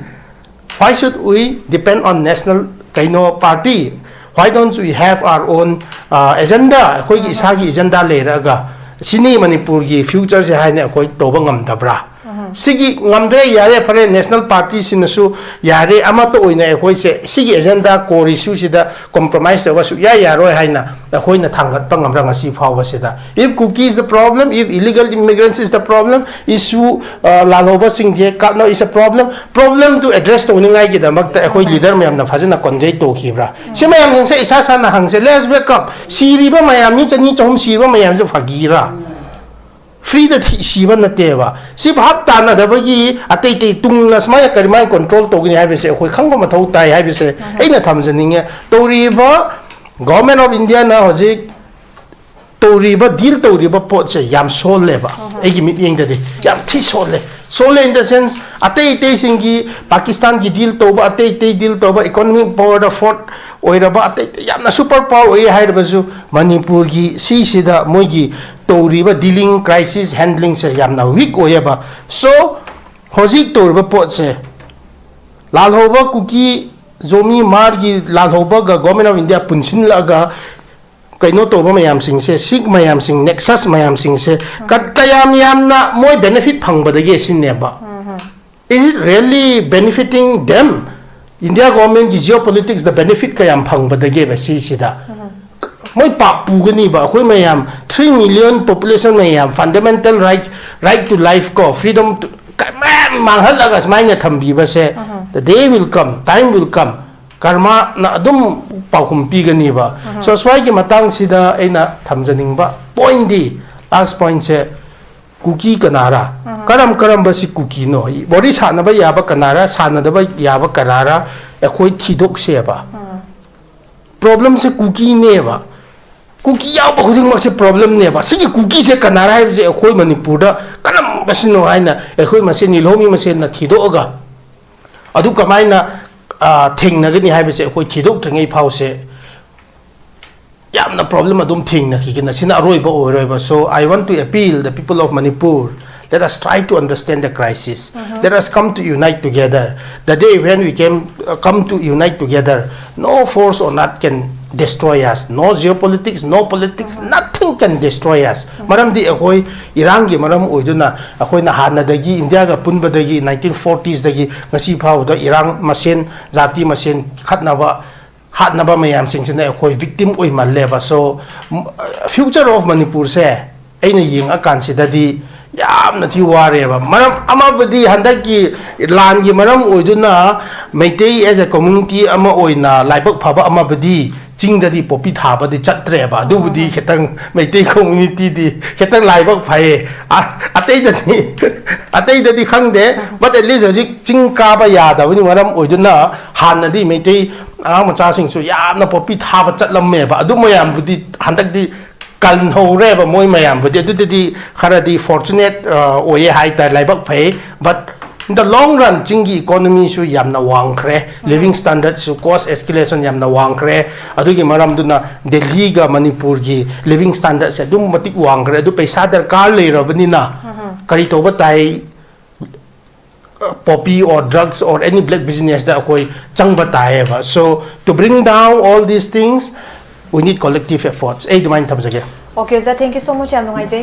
why should we depend on national ꯀꯩꯅꯣ party? Why don't we have our own, uh, agenda? ꯑꯩꯈꯣꯏꯒꯤ ꯏꯁꯥꯒꯤ agenda ꯂꯩꯔꯒ ꯁꯤꯅꯤ ꯃꯅꯤꯄꯨꯔꯒꯤ future ꯁꯦ ꯍꯥꯏꯅ ꯑꯩꯈꯣꯏ ꯇꯧꯕ ꯉꯝꯗꯕ꯭ꯔꯥ? ꯁꯤꯒꯤ ꯉꯝꯗ꯭ꯔꯦ, ꯌꯥꯔꯦ, ꯐꯔꯦ, national party ꯁꯤꯅꯁꯨ ꯌꯥꯔꯦ, ꯑꯃꯠꯇ ꯑꯣꯏꯅ ꯑꯩꯈꯣꯏꯁꯦ ꯁꯤꯒꯤ agenda, core issue ꯁꯤꯗ compromise ꯇꯧꯕ ꯁꯨꯛꯌꯥ ꯌꯥꯔꯣꯏ ꯍꯥꯏꯅ ꯑꯩꯈꯣꯏꯅ ꯊꯥꯡꯒꯠꯄ ꯉꯝꯕ꯭ꯔꯥ ꯉꯁꯤ ꯐꯥꯎꯕꯁꯤꯗ? If Kuki is the problem, if illegal immigrants is the problem, issue, uh, ꯂꯥꯜꯍꯧꯕꯁꯤꯡꯁꯦ ꯀꯥꯞꯅ is a problem, problem do address ꯇꯧꯅꯤꯡꯉꯥꯏꯒꯤꯗꯃꯛꯇ ꯑꯩꯈꯣꯏ leader ꯃꯌꯥꯝꯅ ꯐꯖꯅ convey ꯇꯧꯈꯤꯕ꯭ꯔꯥ? ꯁꯤ ꯃꯌꯥꯝꯁꯤꯡꯁꯦ ꯏꯁꯥ ꯏꯁꯥꯅ ꯍꯪꯁꯦ, let's wake up꯫ ꯁꯤꯔꯤꯕ ꯃꯌꯥꯝ, ꯃꯤ ꯆꯅꯤ ꯆꯍꯨꯝ ꯁꯤꯔꯤꯕ ꯃꯌꯥꯝꯁꯦ ꯐꯥꯒꯤꯔꯥ? Free ꯗ ꯊꯤ-, ꯁꯤꯕ ꯅꯠꯇꯦꯕ꯫ ꯁꯤ ꯚꯥꯞ ꯇꯥꯅꯗꯕꯒꯤ ꯑꯇꯩ ꯑꯇꯩ ꯇꯨꯡꯅ ꯁꯨꯃꯥꯏꯅ ꯀꯔꯝꯍꯥꯏꯅ control ꯇꯧꯒꯅꯤ ꯍꯥꯏꯕꯁꯦ ꯑꯩꯈꯣꯏ ꯈꯪꯕ ꯃꯊꯧ ꯇꯥꯏ ꯍꯥꯏꯕꯁꯦ ꯑꯩꯅ ꯊꯝꯖꯅꯤꯡꯉꯦ꯫ ꯇꯧꯔꯤꯕ Government of Indiaꯅ ꯍꯧꯖꯤꯛ ꯇꯧꯔꯤꯕ, ꯗꯤꯜ ꯇꯧꯔꯤꯕ ꯄꯣꯠꯁꯦ ꯌꯥꯝ ꯁꯣꯜꯂꯦꯕ꯫ ꯑꯩꯒꯤ ꯃꯤꯠꯌꯦꯡꯗꯗꯤ ꯌꯥꯝ ꯊꯤ ꯁꯣꯜꯂꯦ꯫ ꯁꯣꯜꯂꯦ in the sense, ꯑꯇꯩ ꯑꯇꯩꯁꯤꯡꯒꯤ, ꯄꯥꯀꯤꯁꯇꯥꯟꯒꯤ ꯗꯤꯜ ꯇꯧꯕ, ꯑꯇꯩ ꯑꯇꯩ ꯗꯤꯜ ꯇꯧꯕ, economic power ꯗ fourth ꯑꯣꯏꯔꯕ, ꯑꯇꯩ ꯑꯇꯩ ꯌꯥꯝꯅ super power ꯑꯣꯏꯌꯦ ꯍꯥꯏꯔꯕꯁꯨ, ꯃꯅꯤꯄꯨꯔꯒꯤ ꯁꯤꯁꯤꯗ ꯃꯣꯏꯒꯤ ꯇꯧꯔꯤꯕ dealing, crisis handling ꯁꯦ ꯌꯥꯝꯅ weak ꯑꯣꯏꯌꯦꯕ꯫ So ꯍꯧꯖꯤꯛ ꯇꯧꯔꯤꯕ ꯄꯣꯠꯁꯦ, ꯂꯥꯜꯍꯧꯕ ꯀꯨꯀꯤ, ꯖꯣꯃꯤ, ꯃꯥꯔꯒꯤ ꯂꯥꯜꯍꯧꯕꯒ Government of India ꯄꯨꯟꯁꯤꯜꯂꯛꯑꯒ ꯀꯩꯅꯣ ꯇꯧꯕ ꯃꯌꯥꯝꯁꯤꯡꯁꯦ, ꯁꯤꯈ ꯃꯌꯥꯝꯁꯤꯡ, ꯅꯦꯛꯁꯁ ꯃꯌꯥꯝꯁꯤꯡꯁꯦ ꯀ-, ꯀꯌꯥꯝ ꯌꯥꯝꯅ ꯃꯣꯏ benefit ꯐꯪꯕꯗꯒꯦ ꯁꯤꯅꯦꯕ꯫ Is it really benefiting them? India government ꯀꯤ geopolitics ꯗ benefit ꯀꯌꯥꯝ ꯐꯪꯕꯗꯒꯦꯕ ꯁꯤꯁꯤꯗ? ꯃꯣꯏ ꯄꯥꯞ ꯄꯨꯒꯅꯤꯕ꯫ ꯑꯩꯈꯣꯏ ꯃꯌꯥꯝ, three million population ꯃꯌꯥꯝ, fundamental rights, right to life ꯀꯣ, freedom to, ꯃꯌꯥꯝ ꯃꯥꯡꯍꯜꯂꯒ ꯁꯨꯃꯥꯏꯅ ꯊꯝꯕꯤꯕꯁꯦ, the day will come, time will come, ꯀꯔꯃꯅ ꯑꯗꯨꯝ ꯄꯥꯎꯈꯨꯝ ꯄꯤꯒꯅꯤꯕ꯫ So ꯁ꯭ꯋꯥꯏꯒꯤ ꯃꯇꯥꯡꯁꯤꯗ ꯑꯩꯅ ꯊꯝꯖꯅꯤꯡꯕ point ꯗꯤ, last point ꯁꯦ, ꯀꯨꯀꯤ ꯀꯅꯥꯔꯥ? ꯀꯔꯝ ꯀꯔꯝꯕ ꯁꯤ ꯀꯨꯀꯤꯅꯣ? ꯋꯥꯔꯤ ꯁꯥꯟꯅꯕ ꯌꯥꯕ ꯀꯅꯥꯔꯥ, ꯁꯥꯟꯅꯗꯕ ꯌꯥꯕ ꯀꯅꯥꯔꯥ, ꯑꯩꯈꯣꯏ ꯊꯤꯗꯣꯛꯁꯦꯕ꯫ Problem ꯁꯦ ꯀꯨꯀꯤꯅꯦꯕ꯫ ꯀꯨꯀꯤ ꯌꯥꯎꯕ ꯈꯨꯗꯤꯡꯃꯛꯁꯦ problem ꯅꯦꯕ꯫ ꯁꯤꯒꯤ ꯀꯨꯀꯤꯁꯦ ꯀꯅꯥꯔꯥ ꯍꯥꯏꯕꯁꯦ ꯑꯩꯈꯣꯏ ꯃꯅꯤꯄꯨꯔꯗ ꯀꯔꯝꯕꯁꯤꯅꯣ ꯍꯥꯏꯅ ꯑꯩꯈꯣꯏ ꯃꯁꯦꯟ, ꯅꯤꯜꯍꯧꯃꯤ ꯃꯁꯦꯟꯅ ꯊꯤꯗꯣꯛꯑꯒ, ꯑꯗꯨ ꯀꯃꯥꯏꯅ, ꯑ, ꯊꯦꯡꯅꯒꯅꯤ ꯍꯥꯏꯕꯁꯦ ꯑꯩꯈꯣꯏ ꯊꯤꯗꯣꯛꯇ꯭ꯔꯤꯉꯩ ꯐꯥꯎꯁꯦ ꯌꯥꯝꯅ problem ꯑꯗꯨꯝ ꯊꯦꯡꯅꯈꯤꯒꯅꯤ꯫ ꯁꯤꯅ ꯑꯔꯣꯏꯕ ꯑꯣꯏꯔꯣꯏꯕ꯫ So I want to appeal the people of Manipur, let us try to understand the crisis. Let us come to unite together. The day when we came, uh, come to unite together, no force on earth can destroy us. No geopolitics, no politics, nothing can destroy us. ꯃꯔꯝꯗꯤ ꯑꯩꯈꯣꯏ ꯏꯔꯥꯡꯒꯤ ꯃꯔꯝ ꯑꯣꯏꯗꯨꯅ ꯑꯩꯈꯣꯏꯅ ꯍꯥꯟꯅꯗꯒꯤ, ꯏꯟꯗꯤꯌꯥꯒ ꯄꯨꯟꯕꯗꯒꯤ, nineteen forties ꯗꯒꯤ ꯉꯁꯤ ꯐꯥꯎꯕꯗ ꯏꯔꯥꯡ ꯃꯁꯦꯟ, ꯖꯥꯇꯤ ꯃꯁꯦꯟ ꯈꯠꯅꯕ, ꯍꯥꯠꯅꯕ ꯃꯌꯥꯝꯁꯤꯡꯁꯤꯅ ꯑꯩꯈꯣꯏ victim ꯑꯣꯏꯃꯜꯂꯦꯕ꯫ So, ꯐ꯭ꯌꯨꯆꯔ ꯑꯣꯐ ꯃꯅꯤꯄꯨꯔꯁꯦ ꯑꯩꯅ ꯌꯦꯡꯉꯀꯥꯟꯁꯤꯗꯗꯤ ꯌꯥꯝꯅ ꯊꯤ ꯋꯥꯔꯦꯕ꯫ ꯃꯔꯝ ꯑꯃꯕꯨꯗꯤ ꯍꯟꯗꯛꯀꯤ ꯂꯥꯟꯒꯤ ꯃꯔꯝ ꯑꯣꯏꯗꯨꯅ ꯃꯩꯇꯩ as a community ꯑꯃ ꯑꯣꯏꯅ ꯂꯥꯏꯕꯛ ꯐꯕ ꯑꯃꯕꯨꯗꯤ ꯆꯤꯡꯗꯗꯤ ꯄꯣꯄꯤ ꯊꯥꯕꯗꯤ ꯆꯠꯇ꯭ꯔꯦꯕ꯫ ꯑꯗꯨꯕꯨꯗꯤ ꯈꯤꯇꯪ ꯃꯩꯇꯩ community ꯗꯤ ꯈꯤꯇꯪ ꯂꯥꯏꯕꯛ ꯐꯩꯌꯦ꯫ ꯑ-, ꯑꯇꯩꯗꯗꯤ, ꯑꯇꯩꯗꯗꯤ ꯈꯪꯗꯦ꯫ But at least ꯍꯧꯖꯤꯛ ꯆꯤꯡ ꯀꯥꯕ ꯌꯥꯗꯕꯒꯤ ꯃꯔꯝ ꯑꯣꯏꯗꯨꯅ ꯍꯥꯟꯅꯗꯤ ꯃꯩꯇꯩ ꯑꯉꯥꯡ ꯃꯆꯥꯁꯤꯡꯁꯨ ꯌꯥꯝꯅ ꯄꯣꯄꯤ ꯊꯥꯕ ꯆꯠꯂꯝꯃꯦꯕ꯫ ꯑꯗꯨ ꯃꯌꯥꯝꯕꯨꯗꯤ ꯍꯟꯗꯛꯇꯤ ꯀꯜꯍꯧꯔꯦꯕ꯫ ꯃꯣꯏ ꯃꯌꯥꯝꯕꯨꯗꯤ ꯑꯗꯨꯗꯗꯤ ꯈꯔꯗꯤ ꯐꯣꯔꯆꯨꯅꯦꯠ ꯑꯣꯏꯌꯦ ꯍꯥꯏꯇꯥꯔꯦ, ꯂꯥꯏꯕꯛ ꯐꯩ꯫ But in the long run, ꯆꯤꯡꯒꯤ ꯏꯀꯣꯅꯣꯃꯤꯁꯨ ꯌꯥꯝꯅ ꯋꯥꯡꯈ꯭ꯔꯦ, ꯂꯤꯕꯤꯡ ꯁ꯭ꯇꯥꯟꯗꯔꯠꯁꯨ, ꯀꯣꯁ ꯑꯦꯁꯀꯤꯂꯦꯁꯟ ꯌꯥꯝꯅ ꯋꯥꯡꯈ꯭ꯔꯦ꯫ ꯑꯗꯨꯒꯤ ꯃꯔꯝꯗꯨꯅ ꯗꯦꯜꯍꯤꯒ ꯃꯅꯤꯄꯨꯔꯒꯤ ꯂꯤꯕꯤꯡ ꯁ꯭ꯇꯥꯟꯗꯔꯠꯁꯦ ꯑꯗꯨꯝ ꯃꯇꯤꯛ ꯋꯥꯡꯈ꯭ꯔꯦ꯫ ꯑꯗꯨ ꯄꯩꯁꯥ ꯗꯔꯀꯥꯔ ꯂꯩꯔꯕꯅꯤꯅ ꯀꯔꯤ ꯇꯧꯕ ꯇꯥꯏ? Poppy or drugs or any black business ꯗ ꯑꯩꯈꯣꯏ ꯆꯪꯕ ꯇꯥꯏꯌꯦꯕ꯫ So to bring down all these things, we need collective efforts. ꯑꯩ ꯑꯗꯨꯃꯥꯏꯅ ꯊꯝꯖꯒꯦ꯫ Okay, ꯑꯣꯖꯥ, thank you so much, ꯌꯥꯝ ꯅꯨꯡꯉꯥꯏꯖꯩ꯫